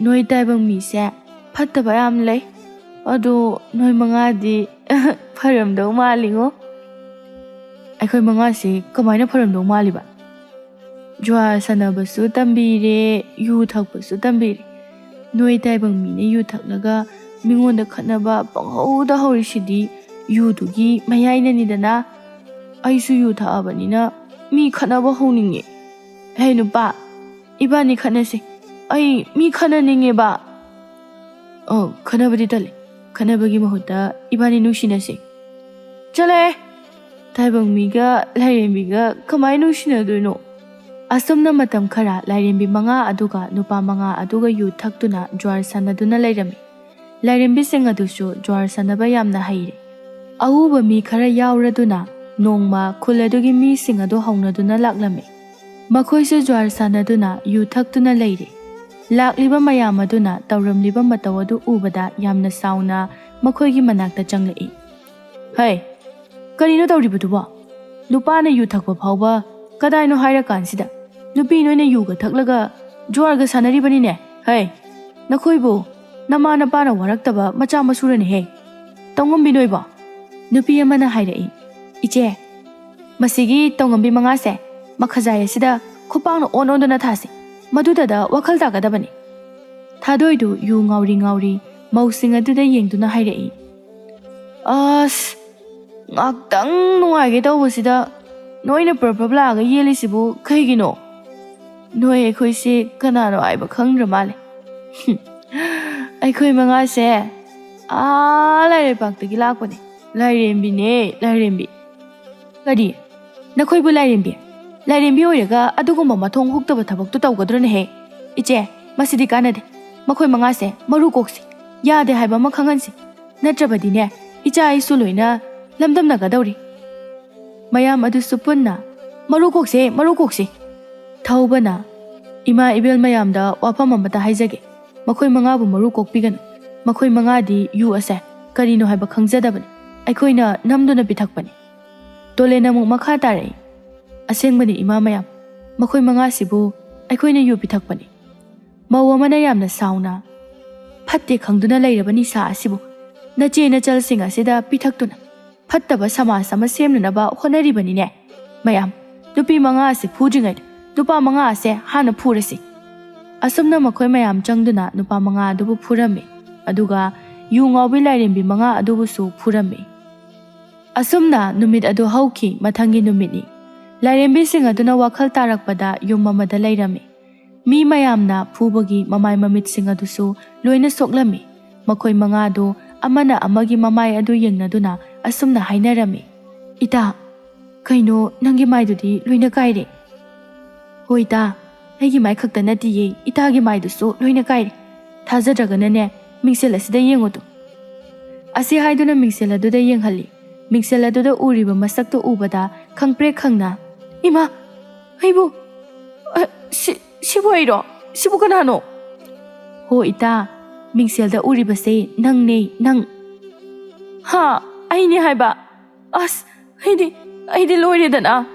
ꯅꯣꯏ ꯇꯥꯏꯕꯪ ꯃꯤꯁꯦ ꯐꯠꯇꯕ ꯌꯥꯝ ꯂꯩ꯫ ꯑꯗꯣ ꯅꯣꯏ ꯃꯉꯥꯗꯤ ꯐꯔꯝꯗꯧ ꯃꯥꯜꯂꯤꯉꯣ꯫" "ꯑꯩꯈꯣꯏ ꯃꯉꯥꯁꯤ ꯀꯃꯥꯏꯅ ꯐꯔꯝꯗꯧ ꯃꯥꯜꯂꯤꯕ? ꯖꯨꯋꯥꯔ ꯁꯥꯟꯅꯕꯁꯨ ꯇꯝꯕꯤꯔꯦ, ꯌꯨ ꯊꯛꯄꯁꯨ ꯇꯝꯕꯤꯔꯦ꯫ ꯅꯣꯏ ꯇꯥꯏꯕꯪ ꯃꯤꯅ ꯌꯨ ꯊꯛꯂꯒ ꯃꯤꯉꯣꯟꯗ ꯈꯠꯅꯕ ꯄꯪꯍꯧꯗ ꯍꯧꯔꯤꯁꯤꯗꯤ ꯌꯨꯗꯨꯒꯤ ꯃꯌꯥꯏꯅꯅꯤꯗꯅ꯫ ꯑꯩꯁꯨ ꯌꯨ ꯊꯛꯑꯕꯅꯤꯅ ꯃꯤ ꯈꯠꯅꯕ ꯍꯧꯅꯤꯡꯉꯦ꯫ ꯍꯦ ꯅꯨꯄꯥ, ꯏꯕꯥꯅꯤ ꯈꯠꯅꯁꯤ꯫ ꯑꯩ ꯃꯤ ꯈꯠꯅꯅꯤꯡꯉꯦꯕ꯫" "ꯑꯣ, ꯈꯠꯅꯕꯗꯤ ꯇꯜꯂꯤ꯫ ꯈꯠꯅꯕꯒꯤ ꯃꯍꯨꯠꯇ ꯏꯕꯥꯅꯤ ꯅꯨꯡꯁꯤꯅꯁꯤ꯫" "ꯆꯠꯂꯣꯍꯦ! ꯇꯥꯏꯕꯪ ꯃꯤꯒ ꯂꯥꯏꯔꯦꯝꯕꯤꯒ ꯀꯃꯥꯏꯅ ꯅꯨꯡꯁꯤꯅꯗꯣꯏꯅꯣ?" ꯑꯁꯨꯝꯅ ꯃꯇꯝ ꯈꯔ ꯂꯥꯏꯔꯦꯝꯕꯤ ꯃꯉꯥ ꯑꯗꯨꯒ ꯅꯨꯄꯥ ꯃꯉꯥ ꯑꯗꯨꯒ ꯌꯨ ꯊꯛꯇꯨꯅ ꯖꯨꯋꯥꯔ ꯁꯥꯟꯅꯗꯨꯅ ꯂꯩꯔꯝꯃꯤ꯫ ꯂꯥꯏꯔꯦꯝꯕꯤꯁꯤꯡ ꯑꯗꯨꯁꯨ ꯖꯨꯋꯥꯔ ꯁꯥꯟꯅꯕ ꯌꯥꯝꯅ ꯍꯩꯔꯦ꯫ ꯑꯎꯕ ꯃꯤ ꯈꯔ ꯌꯥꯎꯔꯗꯨꯅ ꯅꯣꯡꯃ ꯈꯨꯜ ꯑꯗꯨꯒꯤ ꯃꯤꯁꯤꯡ ꯑꯗꯨ ꯍꯧꯅꯗꯨꯅ ꯂꯥꯛꯂꯝꯃꯤ꯫ ꯃꯈꯣꯏꯁꯨ ꯖꯨꯋꯥꯔ ꯁꯥꯟꯅꯗꯨꯅ ꯌꯨ ꯊꯛꯇꯨꯅ ꯂꯩꯔꯦ꯫ ꯂꯥꯛꯂꯤꯕ ꯃꯌꯥꯝ ꯑꯗꯨꯅ ꯇꯧꯔꯝꯂꯤꯕ ꯃꯇꯧ ꯑꯗꯨ ꯎꯕꯗ ꯌꯥꯝꯅ ꯁꯥꯎꯅ ꯃꯈꯣꯏꯒꯤ ꯃꯅꯥꯛꯇ ꯆꯪꯂꯛꯏ꯫ "ꯍꯩ, ꯀꯔꯤꯅꯣ ꯇꯧꯔꯤꯕꯗꯨꯕꯣ? ꯅꯨꯄꯥꯅ ꯌꯨ ꯊꯛꯄ ꯐꯥꯎꯕ ꯀꯗꯥꯏꯅꯣ ꯍꯥꯏꯔꯀꯥꯟꯁꯤꯗ ꯅꯨꯄꯤ ꯅꯣꯏꯅ ꯌꯨꯒ ꯊꯛꯂꯒ ꯖꯨꯋꯥꯔꯒ ꯁꯥꯟꯅꯔꯤꯕꯅꯤꯅꯦ꯫ ꯍꯩ, ꯅꯈꯣꯏꯕꯨ ꯅꯃꯥ ꯅꯄꯥꯅ ꯋꯥꯔꯛꯇꯕ ꯃꯆꯥ ꯃꯁꯨꯔꯅꯦꯍꯦ꯫ ꯇꯧꯉꯝꯕꯤ ꯅꯣꯏꯕꯣ?" ꯅꯨꯄꯤ ꯑꯃꯅ ꯍꯥꯏꯔꯛꯏ, "ꯏꯆꯦ, ꯃꯁꯤꯒꯤ ꯇꯧꯉꯝꯕꯤ ꯃꯉꯥꯁꯦ ꯃꯈꯖꯥꯏ ꯑꯁꯤꯗ ꯈꯨꯄꯥꯛꯅ ꯑꯣꯟ ꯑꯣꯟꯗꯨꯅ ꯊꯥꯁꯤ꯫ ꯃꯗꯨꯗꯗ ꯋꯥꯈꯜ ꯇꯥꯒꯗꯕꯅꯤ꯫" ꯊꯥꯗꯣꯏꯗꯨ ꯌꯨ ꯉꯥꯎꯔꯤ ꯉꯥꯎꯔꯤ ꯃꯧꯁꯤꯡ ꯑꯗꯨꯗ ꯌꯦꯡꯗꯨꯅ ꯍꯥꯏꯔꯛꯏ, "ꯑꯁ, ꯉꯥꯛꯇꯪ ꯅꯨꯡꯉꯥꯏꯒꯦ ꯇꯧꯕꯁꯤꯗ ꯅꯣꯏꯅ ꯄ꯭ꯔꯞ ꯄ꯭ꯔꯞ ꯂꯥꯛꯑꯒ ꯌꯦꯜꯂꯤꯁꯤꯕꯨ ꯀꯩꯒꯤꯅꯣ? ꯅꯣꯏ ꯑꯩꯈꯣꯏꯁꯦ ꯀꯅꯥꯅꯣ ꯍꯥꯏꯕ ꯈꯪꯗ꯭ꯔ ꯃꯥꯜꯂꯦ꯫" "ꯑꯩꯈꯣꯏ ꯃꯉꯥꯁꯦ ꯑꯥ ꯂꯥꯏꯔꯩꯄꯥꯛꯇꯒꯤ ꯂꯥꯛꯄꯅꯦ꯫ ꯂꯥꯏꯔꯦꯝꯕꯤꯅꯦ, ꯂꯥꯏꯔꯦꯝꯕꯤ꯫" "ꯀꯔꯤ? ꯅꯈꯣꯏꯕꯨ ꯂꯥꯏꯔꯦꯝꯕꯤ? ꯂꯥꯏꯔꯦꯝꯕꯤ ꯑꯣꯏꯔꯒ ꯑꯗꯨꯒꯨꯝꯕ ꯃꯊꯣꯡ ꯍꯨꯛꯇꯕ ꯊꯕꯛꯇꯨ ꯇꯧꯒꯗ꯭ꯔꯅꯦꯍꯦ? ꯏꯆꯦ, ꯃꯁꯤꯗꯤ ꯀꯥꯟꯅꯗꯦ꯫ ꯃꯈꯣꯏ ꯃꯉꯥꯁꯦ ꯃꯔꯨ ꯀꯣꯛꯁꯤ꯫ ꯌꯥꯗꯦ ꯍꯥꯏꯕ ꯑꯃ ꯈꯪꯍꯟꯁꯤ꯫ ꯅꯠꯇ꯭ꯔꯕꯗꯤꯅꯦ, ꯏꯆꯥ ꯑꯩꯁꯨ ꯂꯣꯏꯅ ꯂꯝꯗꯝꯅꯒꯗꯧꯔꯤ꯫" ꯃꯌꯥꯝ ꯑꯗꯨꯁꯨ ꯄꯨꯟꯅ, "ꯃꯔꯨ ꯀꯣꯛꯁꯦ, ꯃꯔꯨ ꯀꯣꯛꯁꯦ!" ꯊꯧꯕꯅ, "ꯏꯃꯥ ꯏꯕꯦꯜ ꯃꯌꯥꯝꯗ ꯋꯥꯐꯝ ꯑꯃꯇ ꯍꯥꯏꯖꯒꯦ꯫ ꯃꯈꯣꯏ ꯃꯉꯥꯕꯨ ꯃꯔꯨ ꯀꯣꯛꯄꯤꯒꯅꯨ꯫ ꯃꯈꯣꯏ ꯃꯉꯥꯗꯤ ꯌꯨ ꯑꯁꯦ ꯀꯔꯤꯅꯣ ꯍꯥꯏꯕ ꯈꯪꯖꯗꯕꯅꯤ꯫ ꯑꯩꯈꯣꯏꯅ ꯅꯝꯗꯨꯅ ꯄꯤꯊꯛꯄꯅꯤ꯫" ꯇꯣꯂꯦꯟ ꯑꯃꯨꯛ ꯃꯈꯥ ꯇꯥꯔꯛꯏ, "ꯑꯁꯦꯡꯕꯅꯤ ꯏꯃꯥ ꯃꯌꯥꯝ, ꯃꯈꯣꯏ ꯃꯉꯥꯁꯤꯕꯨ ꯑꯩꯈꯣꯏꯅ ꯌꯨ ꯄꯤꯊꯛꯄꯅꯤ꯫" ꯃꯧ ꯑꯃꯅ ꯌꯥꯝꯅ ꯁꯥꯎꯅ, "ꯐꯠꯇꯦ ꯈꯪꯗꯨꯅ ꯂꯩꯔꯕ ꯅꯤꯁꯥ ꯑꯁꯤꯕꯨ ꯅꯆꯦ ꯅꯆꯜꯁꯤꯡ ꯑꯁꯤꯗ ꯄꯤꯊꯛꯇꯨꯅ ꯐꯠꯇꯕ ꯁꯃꯥꯖ ꯑꯃ ꯁꯦꯝꯅꯅꯕ ꯍꯣꯠꯅꯔꯤꯕꯅꯤꯅꯦ꯫ ꯃꯌꯥꯝ, ꯅꯨꯄꯤ ꯃꯉꯥ ꯑꯁꯤ ꯐꯨꯗ꯭ꯔꯤꯉꯩꯗ ꯅꯨꯄꯥ ꯃꯉꯥ ꯑꯁꯦ ꯍꯥꯟꯅ ꯐꯨꯔꯁꯤ꯫" ꯑꯁꯨꯝꯅ ꯃꯈꯣꯏ ꯃꯌꯥꯝ ꯆꯪꯗꯨꯅ ꯅꯨꯄꯥ ꯃꯉꯥ ꯑꯗꯨꯕꯨ ꯐꯨꯔꯝꯃꯤ꯫ ꯑꯗꯨꯒ ꯌꯨ ꯉꯥꯎꯕꯤ ꯂꯥꯏꯔꯦꯝꯕꯤ ꯃꯉꯥ ꯑꯗꯨꯕꯨꯁꯨ ꯐꯨꯔꯝꯃꯤ꯫ ꯑꯁꯨꯝꯅ ꯅꯨꯃꯤꯠ ꯑꯗꯨ ꯍꯧꯈꯤ꯫ ꯃꯊꯪꯒꯤ ꯅꯨꯃꯤꯠꯅꯤ꯫ ꯂꯥꯏꯔꯦꯝꯕꯤꯁꯤꯡ ꯑꯗꯨꯅ ꯋꯥꯈꯜ ꯇꯥꯔꯛꯄꯗ ꯌꯨꯝ ꯑꯃꯗ ꯂꯩꯔꯝꯃꯤ꯫ ꯃꯤ ꯃꯌꯥꯝꯅ ꯐꯨꯕꯒꯤ ꯃꯃꯥꯏ ꯃꯃꯤꯠꯁꯤꯡ ꯑꯗꯨꯁꯨ ꯂꯣꯏꯅ ꯁꯣꯛꯂꯝꯃꯤ꯫ ꯃꯈꯣꯏ ꯃꯉꯥꯗꯨ ꯑꯃꯅ ꯑꯃꯒꯤ ꯃꯃꯥꯏ ꯑꯗꯨ ꯌꯦꯡꯅꯗꯨꯅ ꯑꯁꯨꯝꯅ ꯍꯥꯏꯅꯔꯝꯃꯤ, "ꯏꯇꯥ, ꯀꯩꯅꯣ ꯅꯪꯒꯤ ꯃꯥꯏꯗꯨꯗꯤ ꯂꯣꯏꯅ ꯀꯥꯏꯔꯦ?" "ꯍꯣꯏ ꯏꯇꯥ, ꯑꯩꯒꯤ ꯃꯥꯏ ꯈꯛꯇ ꯅꯠꯇꯤꯌꯦ, ꯏꯇꯥꯒꯤ ꯃꯥꯏꯗꯨꯁꯨ ꯂꯣꯏꯅ ꯀꯥꯏꯔꯦ꯫ ꯊꯥꯖꯗ꯭ꯔꯒꯅꯅꯦ, ꯃꯤꯡꯁꯦꯜ ꯑꯁꯤꯗ ꯌꯦꯡꯉꯨ ꯇꯨ꯫" ꯑꯁꯤ ꯍꯥꯏꯗꯨꯅ ꯃꯤꯡꯁꯦꯜ ꯑꯗꯨꯗ ꯌꯦꯡꯍꯜꯂꯤ꯫ ꯃꯤꯡꯁꯦꯜ ꯑꯗꯨꯗ ꯎꯔꯤꯕ ꯃꯁꯛꯇꯨ ꯎꯕꯗ ꯈꯪꯄ꯭ꯔꯦꯛ ꯈꯪꯅ, "ꯏꯃꯥ, ꯑꯩꯕꯨ, ꯑ, ꯁꯤ, ꯁꯤꯕꯨ ꯑꯩꯔꯣ? ꯁꯤꯕꯨ ꯀꯅꯥꯅꯣ?" "ꯍꯣ ꯏꯇꯥ, ꯃꯤꯡꯁꯦꯜꯗ ꯎꯔꯤꯕꯁꯦ ꯅꯪꯅꯦ, ꯅꯪ꯫" "ꯍꯥ? ꯑꯩꯅꯦ ꯍꯥꯏꯕ? ꯑꯁ, ꯑꯩꯗꯤ, ꯑꯩꯗꯤ ꯂꯣꯏꯔꯦꯗꯅ꯫"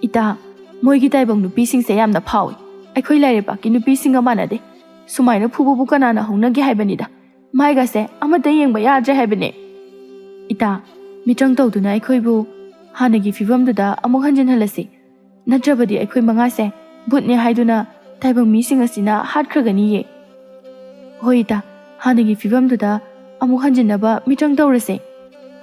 "ꯏꯇꯥ, ꯃꯣꯏꯒꯤ ꯇꯥꯏꯕꯪ ꯅꯨꯄꯤꯁꯤꯡꯁꯦ ꯌꯥꯝꯅ ꯐꯥꯎꯏ꯫ ꯑꯩꯈꯣꯏ ꯂꯥꯏꯔꯩꯄꯥꯛꯀꯤ ꯅꯨꯄꯤꯁꯤꯡꯒ ꯃꯥꯟꯅꯗꯦ꯫ ꯁꯨꯃꯥꯏꯅ ꯐꯨꯕꯕꯨ ꯀꯅꯥꯅ ꯍꯧꯅꯒꯦ ꯍꯥꯏꯕꯅꯤꯗ꯫ ꯃꯥꯏꯒꯁꯦ ꯑꯃꯠꯇ ꯌꯦꯡꯕ ꯌꯥꯗ꯭ꯔꯦ ꯍꯥꯏꯕꯅꯦ꯫ ꯏꯇꯥ, ꯃꯤꯇ꯭ꯔꯪ ꯇꯧꯗꯨꯅ ꯑꯩꯈꯣꯏꯕꯨ ꯍꯥꯟꯅꯒꯤ ꯐꯤꯕꯝꯗꯨꯗ ꯑꯃꯨꯛ ꯍꯟꯖꯤꯟꯍꯜꯂꯁꯤ꯫ ꯅꯠꯇ꯭ꯔꯕꯗꯤ ꯑꯩꯈꯣꯏ ꯃꯉꯥꯁꯦ ꯚꯨꯠꯅꯦ ꯍꯥꯏꯗꯨꯅ ꯇꯥꯏꯕꯪ ꯃꯤꯁꯤꯡ ꯑꯁꯤꯅ ꯍꯥꯠꯈ꯭ꯔꯒꯅꯤꯌꯦ꯫ ꯍꯣꯏ ꯏꯇꯥ, ꯍꯥꯟꯅꯒꯤ ꯐꯤꯕꯝꯗꯨꯗ ꯑꯃꯨꯛ ꯍꯟꯖꯤꯟꯅꯕ ꯃꯤꯇ꯭ꯔꯪ ꯇꯧꯔꯁꯦ꯫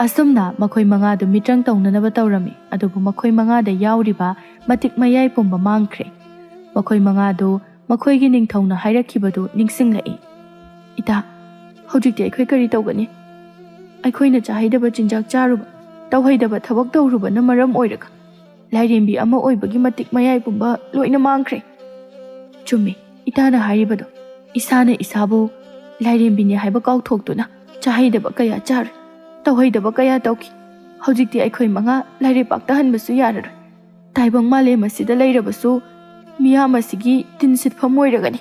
ꯑꯁꯨꯝꯅ ꯃꯈꯣꯏ ꯃꯉꯥꯗꯨ ꯃꯤꯇ꯭ꯔꯪ ꯇꯧꯅꯅꯕ ꯇꯧꯔꯝꯃꯤ꯫ ꯑꯗꯨꯕꯨ ꯃꯈꯣꯏ ꯃꯉꯥꯗ ꯌꯥꯎꯔꯤꯕ ꯃꯇꯤꯛ ꯃꯌꯥꯏ ꯄꯨꯝꯕ ꯃꯥꯡꯈ꯭ꯔꯦ꯫ ꯃꯈꯣꯏ ꯃꯉꯥꯗꯨ ꯃꯈꯣꯏꯒꯤ ꯅꯤꯡꯊꯧꯅ ꯍꯥꯏꯔꯛꯈꯤꯕꯗꯨ ꯅꯤꯡꯁꯤꯡꯂꯛꯏ꯫ ꯏꯇꯥ, ꯍꯧꯖꯤꯛꯇꯤ ꯑꯩꯈꯣꯏ ꯀꯔꯤ ꯇꯧꯒꯅꯤ? ꯑꯩꯈꯣꯏꯅ ꯆꯥꯍꯩꯗꯕ ꯆꯤꯟꯖꯥꯛ ꯆꯥꯔꯨꯕ, ꯇꯧꯍꯩꯗꯕ ꯊꯕꯛ ꯇꯧꯔꯨꯕꯅ ꯃꯔꯝ ꯑꯣꯏꯔꯒ ꯂꯥꯏꯔꯦꯝꯕꯤ ꯑꯃ ꯑꯣꯏꯕꯒꯤ ꯃꯇꯤꯛ ꯃꯌꯥꯏ ꯄꯨꯝꯕ ꯂꯣꯏꯅ ꯃꯥꯡꯈ꯭ꯔꯦ꯫ ꯆꯨꯝꯃꯤ, ꯏꯇꯥꯅ ꯍꯥꯏꯔꯤꯕꯗꯣ꯫ ꯏꯁꯥꯅ ꯏꯁꯥꯕꯨ ꯂꯥꯏꯔꯦꯝꯕꯤꯅꯤ ꯍꯥꯏꯕ ꯀꯥꯎꯊꯣꯛꯇꯨꯅ ꯆꯥꯍꯩꯗꯕ ꯀꯌꯥ ꯆꯥꯔꯨꯏ, ꯇꯧꯍꯩꯗꯕ ꯀꯌꯥ ꯇꯧꯈꯤ꯫ ꯍꯧꯖꯤꯛꯇꯤ ꯑꯩꯈꯣꯏ ꯃꯉꯥ ꯂꯥꯏꯔꯩꯄꯥꯛꯇ ꯍꯟꯕꯁꯨ ꯌꯥꯔꯔꯣꯏ꯫ ꯇꯥꯏꯕꯪ ꯃꯥꯂꯦꯝ ꯑꯁꯤꯗ ꯂꯩꯔꯕꯁꯨ ꯃꯤꯌꯥꯝ ꯑꯁꯤꯒꯤ ꯇꯤꯟ ꯁꯤꯠꯐꯝ ꯑꯣꯏꯔꯒꯅꯤ꯫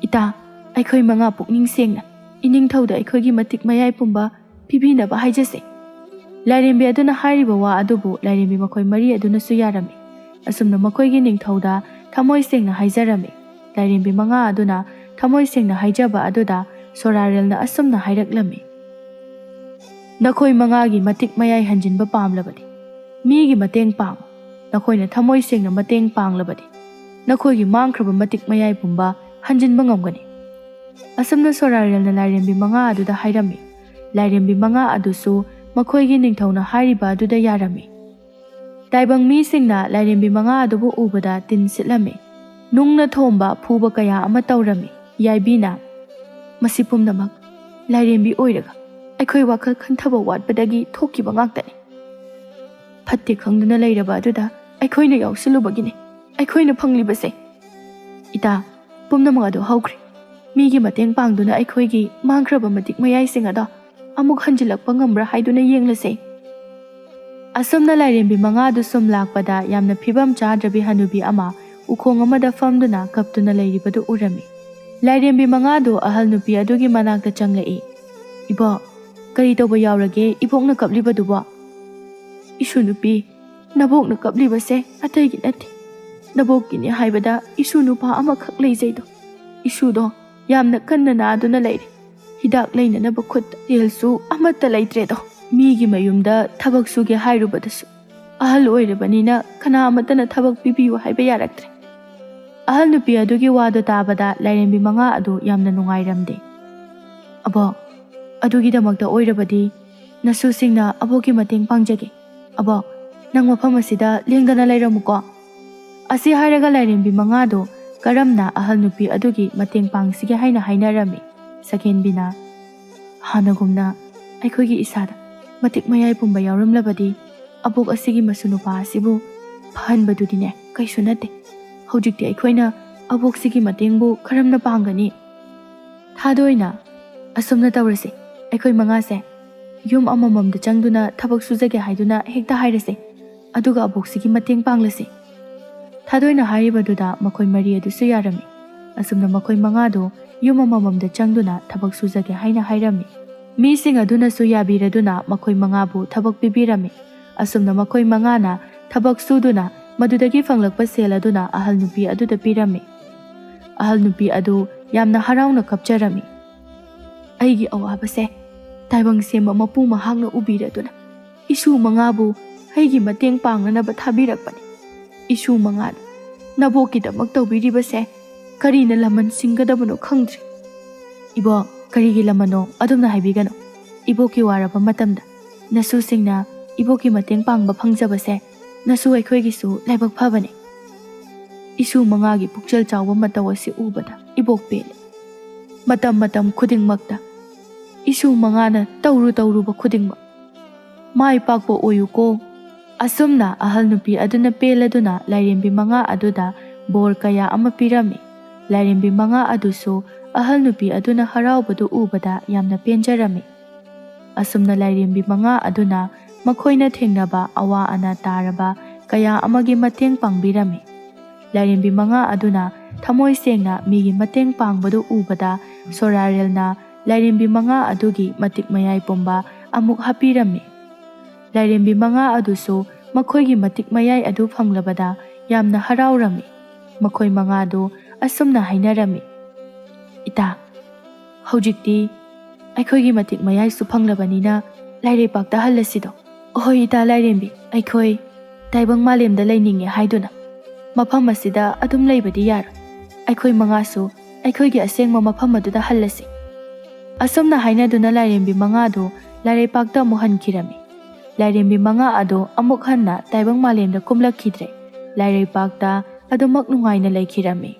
ꯏꯇꯥ, ꯑꯩꯈꯣꯏ ꯃꯉꯥ ꯄꯨꯛꯅꯤꯡ ꯁꯦꯡꯅ ꯏꯅꯤꯡꯊꯧꯗ ꯑꯩꯈꯣꯏꯒꯤ ꯃꯇꯤꯛ ꯃꯌꯥꯏ ꯄꯨꯝꯕ ꯄꯤꯕꯤꯅꯕ ꯍꯥꯏꯖꯁꯦ꯫ ꯂꯥꯏꯔꯦꯝꯕꯤ ꯑꯗꯨꯅ ꯍꯥꯏꯔꯤꯕ ꯋꯥ ꯑꯗꯨꯕꯨ ꯂꯥꯏꯔꯦꯝꯕꯤ ꯃꯈꯣꯏ ꯃꯔꯤ ꯑꯗꯨꯅꯁꯨ ꯌꯥꯔꯝꯃꯤ꯫ ꯑꯁꯨꯝꯅ ꯃꯈꯣꯏꯒꯤ ꯅꯤꯡꯊꯧꯗ ꯊꯃꯣꯏ ꯁꯦꯡꯅ ꯍꯥꯏꯖꯔꯝꯃꯤ꯫ ꯂꯥꯏꯔꯦꯝꯕꯤ ꯃꯉꯥ ꯑꯗꯨꯅ ꯊꯃꯣꯏ ꯁꯦꯡꯅ ꯍꯥꯏꯖꯕ ꯑꯗꯨꯗ ꯁꯣꯔꯥꯔꯦꯜꯅ ꯑꯁꯨꯝꯅ ꯍꯥꯏꯔꯛꯂꯝꯃꯤ, "ꯅꯈꯣꯏ ꯃꯉꯥꯒꯤ ꯃꯇꯤꯛ ꯃꯌꯥꯏ ꯍꯟꯖꯤꯟꯕ ꯄꯥꯝꯂꯕꯗꯤ ꯃꯤꯒꯤ ꯃꯇꯦꯡ ꯄꯥꯡꯉꯨ꯫ ꯅꯈꯣꯏꯅ ꯊꯃꯣꯏ ꯁꯦꯡꯅ ꯃꯇꯦꯡ ꯄꯥꯡꯂꯕꯗꯤ ꯅꯈꯣꯏꯒꯤ ꯃꯥꯡꯈ꯭ꯔꯕ ꯃꯇꯤꯛ ꯃꯌꯥꯏ ꯄꯨꯝꯕ ꯍꯟꯖꯤꯟꯕ ꯉꯝꯒꯅꯤ"꯫ ꯑꯁꯨꯝꯅ ꯁꯣꯔꯥꯔꯦꯜꯅ ꯂꯥꯏꯔꯦꯝꯕꯤ ꯃꯉꯥ ꯑꯗꯨꯗ ꯍꯥꯏꯔꯝꯃꯤ꯫ ꯂꯥꯏꯔꯦꯝꯕꯤ ꯃꯉꯥ ꯑꯗꯨꯁꯨ ꯃꯈꯣꯏꯒꯤ ꯅꯤꯡꯊꯧꯅ ꯍꯥꯏꯔꯤꯕ ꯑꯗꯨꯗ ꯌꯥꯔꯝꯃꯤ꯫ ꯇꯥꯏꯕꯪ ꯃꯤꯁꯤꯡꯅ ꯂꯥꯏꯔꯦꯝꯕꯤ ꯃꯉꯥ ꯑꯗꯨꯕꯨ ꯎꯕꯗ ꯇꯤꯟ ꯁꯤꯠꯂꯝꯃꯤ꯫ ꯅꯨꯡꯅ ꯊꯣꯝꯕ ꯐꯨꯕ ꯀꯌꯥ ꯑꯃ ꯇꯧꯔꯝꯃꯤ꯫ ꯌꯥꯏꯕꯤꯅ, "ꯃꯁꯤ ꯄꯨꯝꯅꯃꯛ ꯂꯥꯏꯔꯦꯝꯕꯤ ꯑꯣꯏꯔꯒ ꯑꯩꯈꯣꯏ ꯋꯥꯈꯜ ꯈꯟꯊꯕ ꯋꯥꯠꯄꯗꯒꯤ ꯊꯣꯛꯈꯤꯕ ꯉꯥꯛꯇꯅꯤ꯫ ꯐꯠꯇꯦ ꯈꯪꯗꯨꯅ ꯂꯩꯔꯕ ꯑꯗꯨꯗ ꯑꯩꯈꯣꯏꯅ ꯌꯥꯎꯁꯤꯜꯂꯨꯕꯒꯤꯅꯤ ꯑꯩꯈꯣꯏꯅ ꯐꯪꯂꯤꯕꯁꯦ"꯫ ꯏꯇꯥ, ꯄꯨꯝꯅꯃꯛ ꯑꯗꯨ ꯍꯧꯈ꯭ꯔꯦ꯫ ꯃꯤꯒꯤ ꯃꯇꯦꯡ ꯄꯥꯡꯗꯨꯅ ꯑꯩꯈꯣꯏꯒꯤ ꯃꯥꯡꯈ꯭ꯔꯕ ꯃꯇꯤꯛ ꯃꯌꯥꯏꯁꯤꯡ ꯑꯗꯣ ꯑꯃꯨꯛ ꯍꯟꯖꯤꯜꯂꯛꯄ ꯉꯝꯕ꯭ꯔꯥ ꯍꯥꯏꯗꯨꯅ ꯌꯦꯡꯂꯁꯦ꯫ ꯑꯁꯨꯝꯅ ꯂꯥꯏꯔꯦꯝꯕꯤ ꯃꯉꯥꯗꯨ ꯁꯨꯝ ꯂꯥꯛꯄꯗ ꯌꯥꯝꯅ ꯐꯤꯕꯝ ꯆꯥꯗ꯭ꯔꯕꯤ ꯍꯅꯨꯕꯤ ꯑꯃ ꯎꯈꯣꯡ ꯑꯃꯗ ꯐꯝꯗꯨꯅ ꯀꯞꯇꯨꯅ ꯂꯩꯔꯤꯕꯗꯨ ꯎꯔꯝꯃꯤ꯫ ꯂꯥꯏꯔꯦꯝꯕꯤ ꯃꯉꯥꯗꯨ ꯑꯍꯜ ꯅꯨꯄꯤ ꯑꯗꯨꯒꯤ ꯃꯅꯥꯛꯇ ꯆꯪꯂꯛꯏ꯫ "ꯏꯕꯣꯛ, ꯀꯔꯤ ꯇꯧꯕ ꯌꯥꯎꯔꯒꯦ ꯏꯕꯣꯛꯅ ꯀꯞꯂꯤꯕꯗꯨꯕꯣ?" "ꯏꯁꯨ ꯅꯨꯄꯤ, ꯅꯕꯣꯛꯅ ꯀꯞꯂꯤꯕꯁꯦ ꯑꯇꯩꯒꯤ ꯅꯠꯇꯦ꯫ ꯅꯕꯣꯛꯀꯤꯅꯤ ꯍꯥꯏꯕꯗ ꯏꯁꯨ ꯅꯨꯄꯥ ꯑꯃꯈꯛ ꯂꯩꯖꯩꯗꯣ, ꯏꯁꯨꯗꯣ ꯌꯥꯝꯅ ꯀꯟꯅ ꯅꯥꯗꯨꯅ ꯂꯩꯔꯦ꯫ ꯍꯤꯗꯥꯛ ꯂꯩꯅꯅꯕ ꯈꯨꯠꯇ ꯁꯦꯜꯁꯨ ꯑꯃꯠꯇ ꯂꯩꯇ꯭ꯔꯦꯗꯣ꯫ ꯃꯤꯒꯤ ꯃꯌꯨꯝꯗ ꯊꯕꯛ ꯁꯨꯒꯦ ꯍꯥꯏꯔꯨꯕꯗꯁꯨ ꯑꯍꯜ ꯑꯣꯏꯔꯕꯅꯤꯅ ꯀꯅꯥ ꯑꯃꯠꯇꯅ ꯊꯕꯛ ꯄꯤꯕꯤꯌꯨ ꯍꯥꯏꯕ ꯌꯥꯔꯛꯇ꯭ꯔꯦ꯫ ꯑꯍꯜ ꯅꯨꯄꯤ ꯑꯗꯨꯒꯤ ꯋꯥꯗꯨ ꯇꯥꯕꯗ ꯂꯥꯏꯔꯦꯝꯕꯤ ꯃꯉꯥ ꯑꯗꯨ ꯌꯥꯝꯅ ꯅꯨꯡꯉꯥꯏꯔꯝꯗꯦ꯫ "ꯑꯕꯣꯛ, ꯑꯗꯨꯒꯤꯗꯃꯛꯇ ꯑꯣꯏꯔꯕꯗꯤ ꯅꯁꯨꯁꯤꯡꯅ ꯑꯕꯣꯛꯀꯤ ꯃꯇꯦꯡ ꯄꯥꯡꯖꯒꯦ꯫ ꯑꯕꯣꯛ, ꯅꯪ ꯃꯐꯝ ꯑꯁꯤꯗ ꯂꯦꯡꯗꯅ ꯂꯩꯔꯝꯃꯨꯀꯣ"꯫ ꯑꯁꯤ ꯍꯥꯏꯔꯒ ꯂꯥꯏꯔꯦꯝꯕꯤ ꯃꯉꯥꯗꯨ ꯀꯔꯝꯅ ꯑꯍꯜ ꯅꯨꯄꯤ ꯑꯗꯨꯒꯤ ꯃꯇꯦꯡ ꯄꯥꯡꯁꯤꯒꯦ ꯍꯥꯏꯅ ꯍꯥꯏꯅꯔꯝꯃꯤ꯫ ꯁꯀꯦꯟꯕꯤꯅ, "ꯍꯥꯟꯅꯒꯨꯝꯅ ꯑꯩꯈꯣꯏꯒꯤ ꯏꯁꯥꯗ ꯃꯇꯤꯛ ꯃꯌꯥꯏ ꯄꯨꯝꯕ ꯌꯥꯎꯔꯝꯂꯕꯗꯤ ꯑꯕꯣꯛ ꯑꯁꯤꯒꯤ ꯃꯁꯨ ꯅꯨꯄꯥ ꯑꯁꯤꯕꯨ ꯐꯍꯟꯕꯗꯨꯗꯤꯅꯦ ꯀꯩꯁꯨ ꯅꯠꯇꯦ꯫ ꯍꯧꯖꯤꯛꯇꯤ ꯑꯩꯈꯣꯏꯅ ꯑꯕꯣꯛꯁꯤꯒꯤ ꯃꯇꯦꯡꯕꯨ ꯀꯔꯝꯅ ꯄꯥꯡꯒꯅꯤ?" ꯊꯥꯗꯣꯏꯅ, "ꯑꯁꯨꯝꯅ ꯇꯧꯔꯁꯤ, ꯑꯩꯈꯣꯏ ꯃꯉꯥꯁꯦ ꯌꯨꯝ ꯑꯃꯃꯝꯗ ꯆꯪꯗꯨꯅ ꯊꯕꯛ ꯁꯨꯖꯒꯦ ꯍꯥꯏꯗꯨꯅ ꯍꯦꯛꯇ ꯍꯥꯏꯔꯁꯤ, ꯑꯗꯨꯒ ꯑꯕꯣꯛꯁꯤꯒꯤ ꯃꯇꯦꯡ ꯄꯥꯡꯂꯁꯤ"꯫ ꯊꯥꯗꯣꯏꯅ ꯍꯥꯏꯔꯤꯕꯗꯨꯗ ꯃꯈꯣꯏ ꯃꯔꯤ ꯑꯗꯨꯁꯨ ꯌꯥꯔꯝꯃꯤ꯫ ꯑꯁꯨꯝꯅ ꯃꯈꯣꯏ ꯃꯉꯥꯗꯨ ꯌꯨꯝ ꯑꯃꯃꯝꯗ ꯆꯪꯗꯨꯅ ꯊꯕꯛ ꯁꯨꯖꯒꯦ ꯍꯥꯏꯅ ꯍꯥꯏꯔꯝꯃꯤ꯫ ꯃꯤꯁꯤꯡ ꯑꯗꯨꯅꯁꯨ ꯌꯥꯕꯤꯔꯗꯨꯅ ꯃꯈꯣꯏ ꯃꯉꯥꯕꯨ ꯊꯕꯛ ꯄꯤꯕꯤꯔꯝꯃꯤ꯫ ꯑꯁꯨꯝꯅ ꯃꯈꯣꯏ ꯃꯉꯥꯅ ꯊꯕꯛ ꯁꯨꯗꯨꯅ ꯃꯗꯨꯗꯒꯤ ꯐꯪꯂꯛꯄ ꯁꯦꯜ ꯑꯗꯨꯅ ꯑꯍꯜ ꯅꯨꯄꯤ ꯑꯗꯨꯗ ꯄꯤꯔꯝꯃꯤ꯫ ꯑꯍꯜ ꯅꯨꯄꯤ ꯑꯗꯨ ꯌꯥꯝꯅ ꯍꯔꯥꯎꯅ ꯀꯞꯆꯔꯝꯃꯤ꯫ "ꯑꯩꯒꯤ ꯑꯋꯥꯕꯁꯦ ꯇꯥꯏꯕꯪ ꯁꯦꯝꯕ ꯃꯄꯨ ꯃꯍꯥꯛꯅ ꯎꯕꯤꯔꯗꯨꯅ ꯏꯁꯨ ꯃꯉꯥꯕꯨ ꯑꯩꯒꯤ ꯃꯇꯦꯡ ꯄꯥꯡꯅꯅꯕ ꯊꯥꯕꯤꯔꯛꯄꯅꯤ꯫ ꯏꯁꯨ ꯃꯉꯥꯅ ꯅꯕꯣꯛꯀꯤꯗꯃꯛ ꯇꯧꯕꯤꯔꯤꯕꯁꯦ ꯀꯔꯤꯅ ꯂꯃꯟ ꯁꯤꯡꯒꯗꯕꯅꯣ ꯈꯪꯗ꯭ꯔꯦ"꯫ "ꯏꯕꯣꯛ, ꯀꯔꯤꯒꯤ ꯂꯃꯟꯅꯣ? ꯑꯗꯨꯝꯅ ꯍꯥꯏꯕꯤꯒꯅꯨ꯫ ꯏꯕꯣꯛꯀꯤ ꯋꯥꯔꯕ ꯃꯇꯝꯗ ꯅꯁꯨꯁꯤꯡꯅ ꯏꯕꯣꯛꯀꯤ ꯃꯇꯦꯡ ꯄꯥꯡꯕ ꯐꯪꯖꯕꯁꯦ ꯅꯁꯨ ꯑꯩꯈꯣꯏꯒꯤꯁꯨ ꯂꯥꯏꯕꯛ ꯐꯕꯅꯤ꯫ ꯏꯁꯨ ꯃꯉꯥꯒꯤ ꯄꯨꯛꯆꯦꯜ ꯆꯥꯎꯕ ꯃꯇꯧ ꯑꯁꯤ ꯎꯕꯗ ꯏꯕꯣꯛ ꯄꯦꯜꯂꯤ꯫ ꯃꯇꯝ ꯃꯇꯝ ꯈꯨꯗꯤꯡꯃꯛꯇ ꯏꯁꯨ ꯃꯉꯥꯅ ꯇꯧꯔꯨ ꯇꯧꯔꯨꯕ ꯈꯨꯗꯤꯡꯃꯛ ꯃꯥꯏ ꯄꯥꯛꯄ ꯑꯣꯏꯌꯨꯀꯣ"꯫ ꯑꯁꯨꯝꯅ ꯑꯍꯜ ꯅꯨꯄꯤ ꯑꯗꯨꯅ ꯄꯦꯜꯂꯗꯨꯅ ꯂꯥꯏꯔꯦꯝꯕꯤ ꯃꯉꯥ ꯑꯗꯨꯗ ꯕꯣꯔ ꯀꯌꯥ ꯑꯃ ꯄꯤꯔꯝꯃꯤ꯫ ꯂꯥꯏꯔꯦꯝꯕꯤ ꯃꯉꯥ ꯑꯗꯨꯁꯨ ꯑꯍꯜ ꯅꯨꯄꯤ ꯑꯗꯨꯅ ꯍꯔꯥꯎꯕꯗꯨ ꯎꯕꯗ ꯌꯥꯝꯅ ꯄꯦꯟꯖꯔꯝꯃꯤ꯫ ꯑꯁꯨꯝꯅ ꯂꯥꯏꯔꯦꯝꯕꯤ ꯃꯉꯥ ꯑꯗꯨꯅ ꯃꯈꯣꯏꯅ ꯊꯦꯡꯅꯕ ꯑꯋꯥ ꯑꯅꯥ ꯇꯥꯔꯕ ꯀꯌꯥ ꯑꯃꯒꯤ ꯃꯇꯦꯡ ꯄꯥꯡꯕꯤꯔꯝꯃꯤ꯫ ꯂꯥꯏꯔꯦꯝꯕꯤ ꯃꯉꯥ ꯑꯗꯨꯅ ꯊꯃꯣꯏ ꯁꯦꯡꯅ ꯃꯤꯒꯤ ꯃꯇꯦꯡ ꯄꯥꯡꯕꯗꯨ ꯎꯕꯗ ꯁꯣꯔꯥꯔꯦꯜꯅ ꯂꯥꯏꯔꯦꯝꯕꯤ ꯃꯉꯥ ꯑꯗꯨꯒꯤ ꯃꯇꯤꯛ ꯃꯌꯥꯏ ꯄꯨꯝꯕ ꯑꯃꯨꯛ ꯍꯥꯞꯄꯤꯔꯝꯃꯤ꯫ ꯂꯥꯏꯔꯦꯝꯕꯤ ꯃꯉꯥ ꯑꯗꯨꯁꯨ ꯃꯈꯣꯏꯒꯤ ꯃꯇꯤꯛ ꯃꯌꯥꯏ ꯑꯗꯨ ꯐꯪꯂꯕꯗ ꯌꯥꯝꯅ ꯍꯔꯥꯎꯔꯝꯃꯤ꯫ ꯃꯈꯣꯏ ꯃꯉꯥꯗꯨ ꯑꯁꯨꯝꯅ ꯍꯥꯏꯅꯔꯝꯃꯤ, "ꯏꯇꯥ, ꯍꯧꯖꯤꯛꯇꯤ ꯑꯩꯈꯣꯏꯒꯤ ꯃꯇꯤꯛ ꯃꯌꯥꯏꯁꯨ ꯐꯪꯂꯕꯅꯤꯅ ꯂꯥꯏꯔꯩꯄꯥꯛꯇ ꯍꯜꯂꯁꯤꯗꯣ?" "ꯍꯣꯏ ꯏꯇꯥ ꯂꯥꯏꯔꯦꯝꯕꯤ, ꯑꯩꯈꯣꯏ ꯇꯥꯏꯕꯪ ꯃꯥꯂꯦꯝꯗ ꯂꯩꯅꯤꯡꯉꯦ ꯍꯥꯏꯗꯨꯅ ꯃꯐꯝ ꯑꯁꯤꯗ ꯑꯗꯨꯝ ꯂꯩꯕꯗꯤ ꯌꯥꯔꯣꯏ꯫ ꯑꯩꯈꯣꯏ ꯃꯉꯥꯁꯨ ꯑꯩꯈꯣꯏꯒꯤ ꯑꯁꯦꯡꯕ ꯃꯐꯝ ꯑꯗꯨꯗ ꯍꯜꯂꯁꯤ꯫" ꯑꯁꯨꯝꯅ ꯍꯥꯏꯅꯗꯨꯅ ꯂꯥꯏꯔꯦꯝꯕꯤ ꯃꯉꯥꯗꯨ ꯂꯥꯏꯔꯩꯄꯥꯛꯇ ꯑꯃꯨꯛ ꯍꯟꯈꯤꯔꯝꯃꯤ꯫ ꯂꯥꯏꯔꯦꯝꯕꯤ ꯃꯉꯥ ꯑꯗꯨ ꯑꯃꯨꯛ ꯍꯟꯅ ꯇꯥꯏꯕꯪ ꯃꯥꯂꯦꯝꯗ ꯀꯨꯝꯂꯛꯈꯤꯗ꯭ꯔꯦ꯫ ꯂꯥꯏꯔꯩꯄꯥꯛꯇ ꯑꯗꯨꯃꯛ ꯅꯨꯡꯉꯥꯏꯅ ꯂꯩꯈꯤꯔꯝꯃꯤ꯫